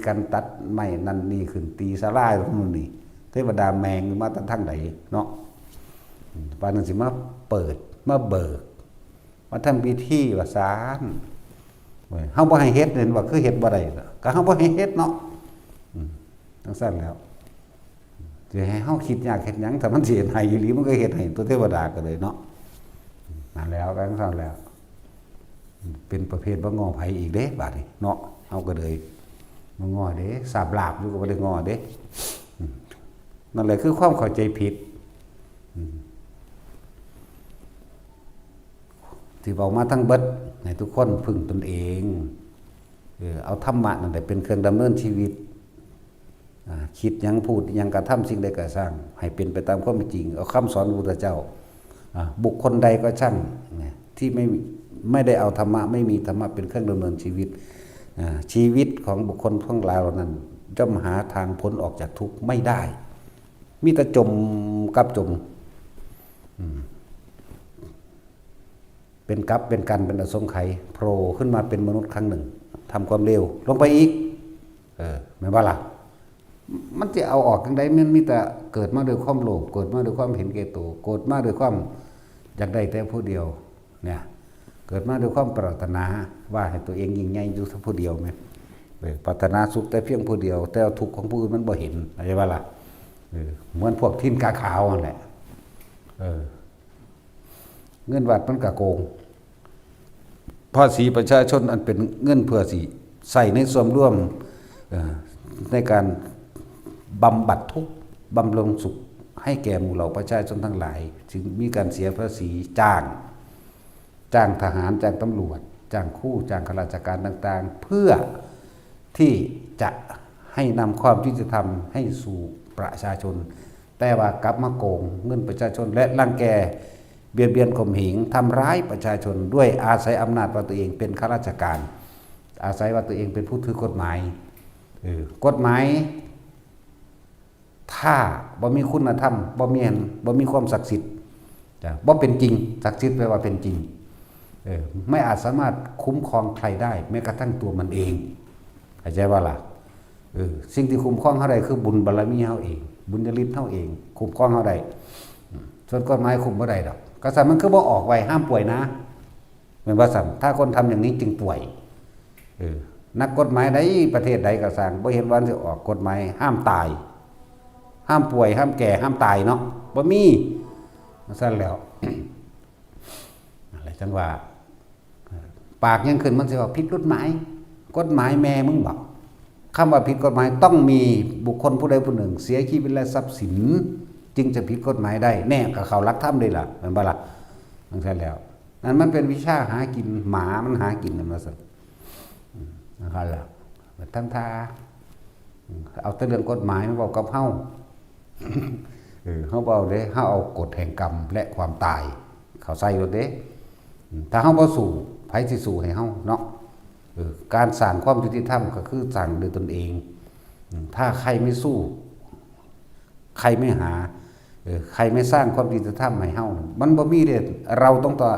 กันตัดไม้นั่นนี่ขึ้น ตีศาลาตรงนู้นนี่ เทวดาแม่งมาแต่ทางใดเนาะ อืม ปานนั้นสิมาเปิด มาเบิก มาทำพิธีว่าซาน เว้ย เฮาบ่ให้เฮ็ด เห็นว่าคือเฮ็ดบ่ได้ล่ะ ก็เฮาบ่ให้เฮ็ดเนาะ อืม จั่งซั่นแหล้ว สิให้เฮาคิดยากเฮ็ดหยัง ถ้ามันสิเฮ็ดให้อีหลี มันก็เฮ็ดให้ตั๊ว เทวดาก็เลยเนาะ นั่นแหล้ว ก็จั่งซั่นแหล้ว เป็นประเภทบ่ง้อไผอีกเด้ บาดนี้เนาะ เฮาก็เลยบ่ง้อเด้ สาบลาบอยู่ก็บ่ได้ง้อเด้ อืม นั่นแหละคือความเข้าใจผิด อืม ที่เว้ามาทั้งเบิด ให้ทุกคนพึ่งตนเอง เออ เอาธรรมะนั่นแหละเป็นเครื่องดำเนินชีวิต อ่า คิดหยังพูดหยังกระทำสิ่งใดก็ช่าง ให้เป็นไปตามความเป็นจริง เอาคำสอนพระพุทธเจ้า อ่า บุคคลใดก็ช่าง นะ ที่ไม่ ไม่ได้เอาธรรมะ ไม่มีธรรมะเป็นเครื่องดำเนินชีวิต อ่า ชีวิตของบุคคลทั้งหลายเหล่านั้น ย่อมหาทางพ้นออกจากทุกข์ไม่ได้ มีแต่จมกับจม อืม เป็นกับเป็นกัน เป็นอสงไขย โผล่ขึ้นมาเป็นมนุษย์ครั้งหนึ่ง ทำความเลว ลงไปอีก เออ แม่นบ่ล่ะ มันจะเอาออกจั่งใด มันมีแต่เกิดมาด้วยความโลภ เกิดมาด้วยความเห็นแก่ตัว เกิดมาด้วยความอยากได้แต่ผู้เดียว เนี่ย เกิดมาด้วยความปรารถนาว่าให้ตัวเองยิ่งใหญ่อยู่แต่ผู้เดียวแม่น เออ ปรารถนาสุขแต่เพียงผู้เดียว แต่ทุกข์ของผู้อื่นมันบ่เห็น เข้าใจบ่ล่ะ เออ เหมือนพวกถิ่นกาขาวนั่นแหละ เออ เงินวัดมันก็โกง ภาษีประชาชนอันเป็นเงินเพื่อสิใช้ในส่วนรวม เอ่อ ในการบำบัดทุกข์ บำรุงสุข ให้แก่หมู่เหล่าประชาชนทั้งหลาย จึงมีการเสียภาษีจ้าง จ้างทหาร จ้างตำรวจ จ้างครู จ้างข้าราชการต่างๆ เพื่อที่จะให้นำความยุติธรรมให้สู่ประชาชน แต่ว่ากลับมาโกงเงินประชาชน และรังแก เบียดเบียนข่มเหง ทำร้ายประชาชน ด้วยอาศัยอำนาจว่าตัวเองเป็นข้าราชการ อาศัยว่าตัวเองเป็นผู้ถือกฎหมาย เออ กฎหมาย ถ้าบ่มีคุณธรรม บ่มี บ่มีความศักดิ์สิทธิ์ จ้ะ บ่เป็นจริง ศักดิ์สิทธิ์แปลว่าเป็นจริง เออ ไม่อาจสามารถคุ้มครองใครได้ แม้กระทั่งตัวมันเอง เข้าใจบ่ล่ะ เออ สิ่งที่คุ้มครองเฮาได้คือบุญบารมีเฮาเอง บุญญาฤทธิ์เฮาเอง คุ้มครองเฮาได้ อืม ส่วนกฎหมายคุ้มบ่ได้ดอก กษัตริย์มันคือบ่ออกไว้ ห้ามป่วยนะ แม่นบ่ซั่น ถ้าคนทำอย่างนี้จึงป่วย เออ นักกฎหมายใดประเทศใดก็ซ่าง บ่เห็นว่าสิออกกฎหมายห้ามตาย ห้ามป่วย ห้ามแก่ ห้ามตายเนาะ บ่มี ซั่นแล้ว อะไรจังว่า ปากยังขึ้นมันสิว่าผิดกฎหมาย กฎหมายแม่มึงบอก คำว่าผิดกฎหมายต้องมีบุคคลผู้ใดผู้หนึ่งเสียชีวิตและทรัพย์สิน จึงจะผิดกฎหมายได้ แน่ก็เข้าหลักธรรมเลยล่ะ แม่นบ่ล่ะ จังซั่นแล้ว นั่นมันเป็นวิชาหากิน หมามันหากินนั่นว่าซั่น อืม นั่นล่ะ ทั้งท่า อืม เอาแต่เรื่องกฎหมายมาเว้ากับเฮา เออ เฮาเว้าเด้ เฮาเอากฎแห่งกรรมและความตายเข้าใส่โลดเด้ อืม ถ้าเฮาบ่สู้ ไผสิสู้ให้เฮาเนาะ เออ การสร้างความยุติธรรมก็คือสร้างด้วยตนเอง อืม ถ้าใครไม่สู้ ใครไม่หา เออ ใครไม่สร้างความยุติธรรมให้เฮา มันบ่มีเด้ เราต้องต่อ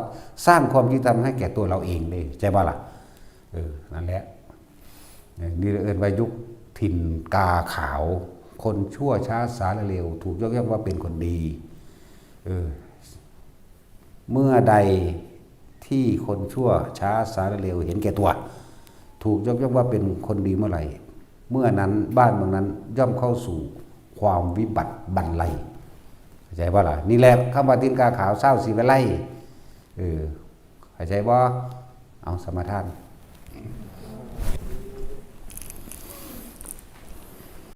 สร้างความยุติธรรมให้แก่ตัวเราเองเด้ ใช่บ่ล่ะ เออ นั่นแหละ เออ นี่เอิ้นว่ายุคถิ่นกาขาว คนชั่วช้าสารเลว ถูกยกย่องว่าเป็นคนดี เออ เมื่อใดที่คนชั่วช้าสารเลวเห็นแก่ตัว ถูกยกย่องว่าเป็นคนดีเมื่อไหร่ เมื่อนั้นบ้านเมืองนั้นย่อมเข้าสู่ความวิบัติบันไล เข้าใจบ่ล่ะ นี่แหละคำว่าถิ่นกาขาว ซาวสีวิไล เออ เข้าใจบ่ เอาสมาทาน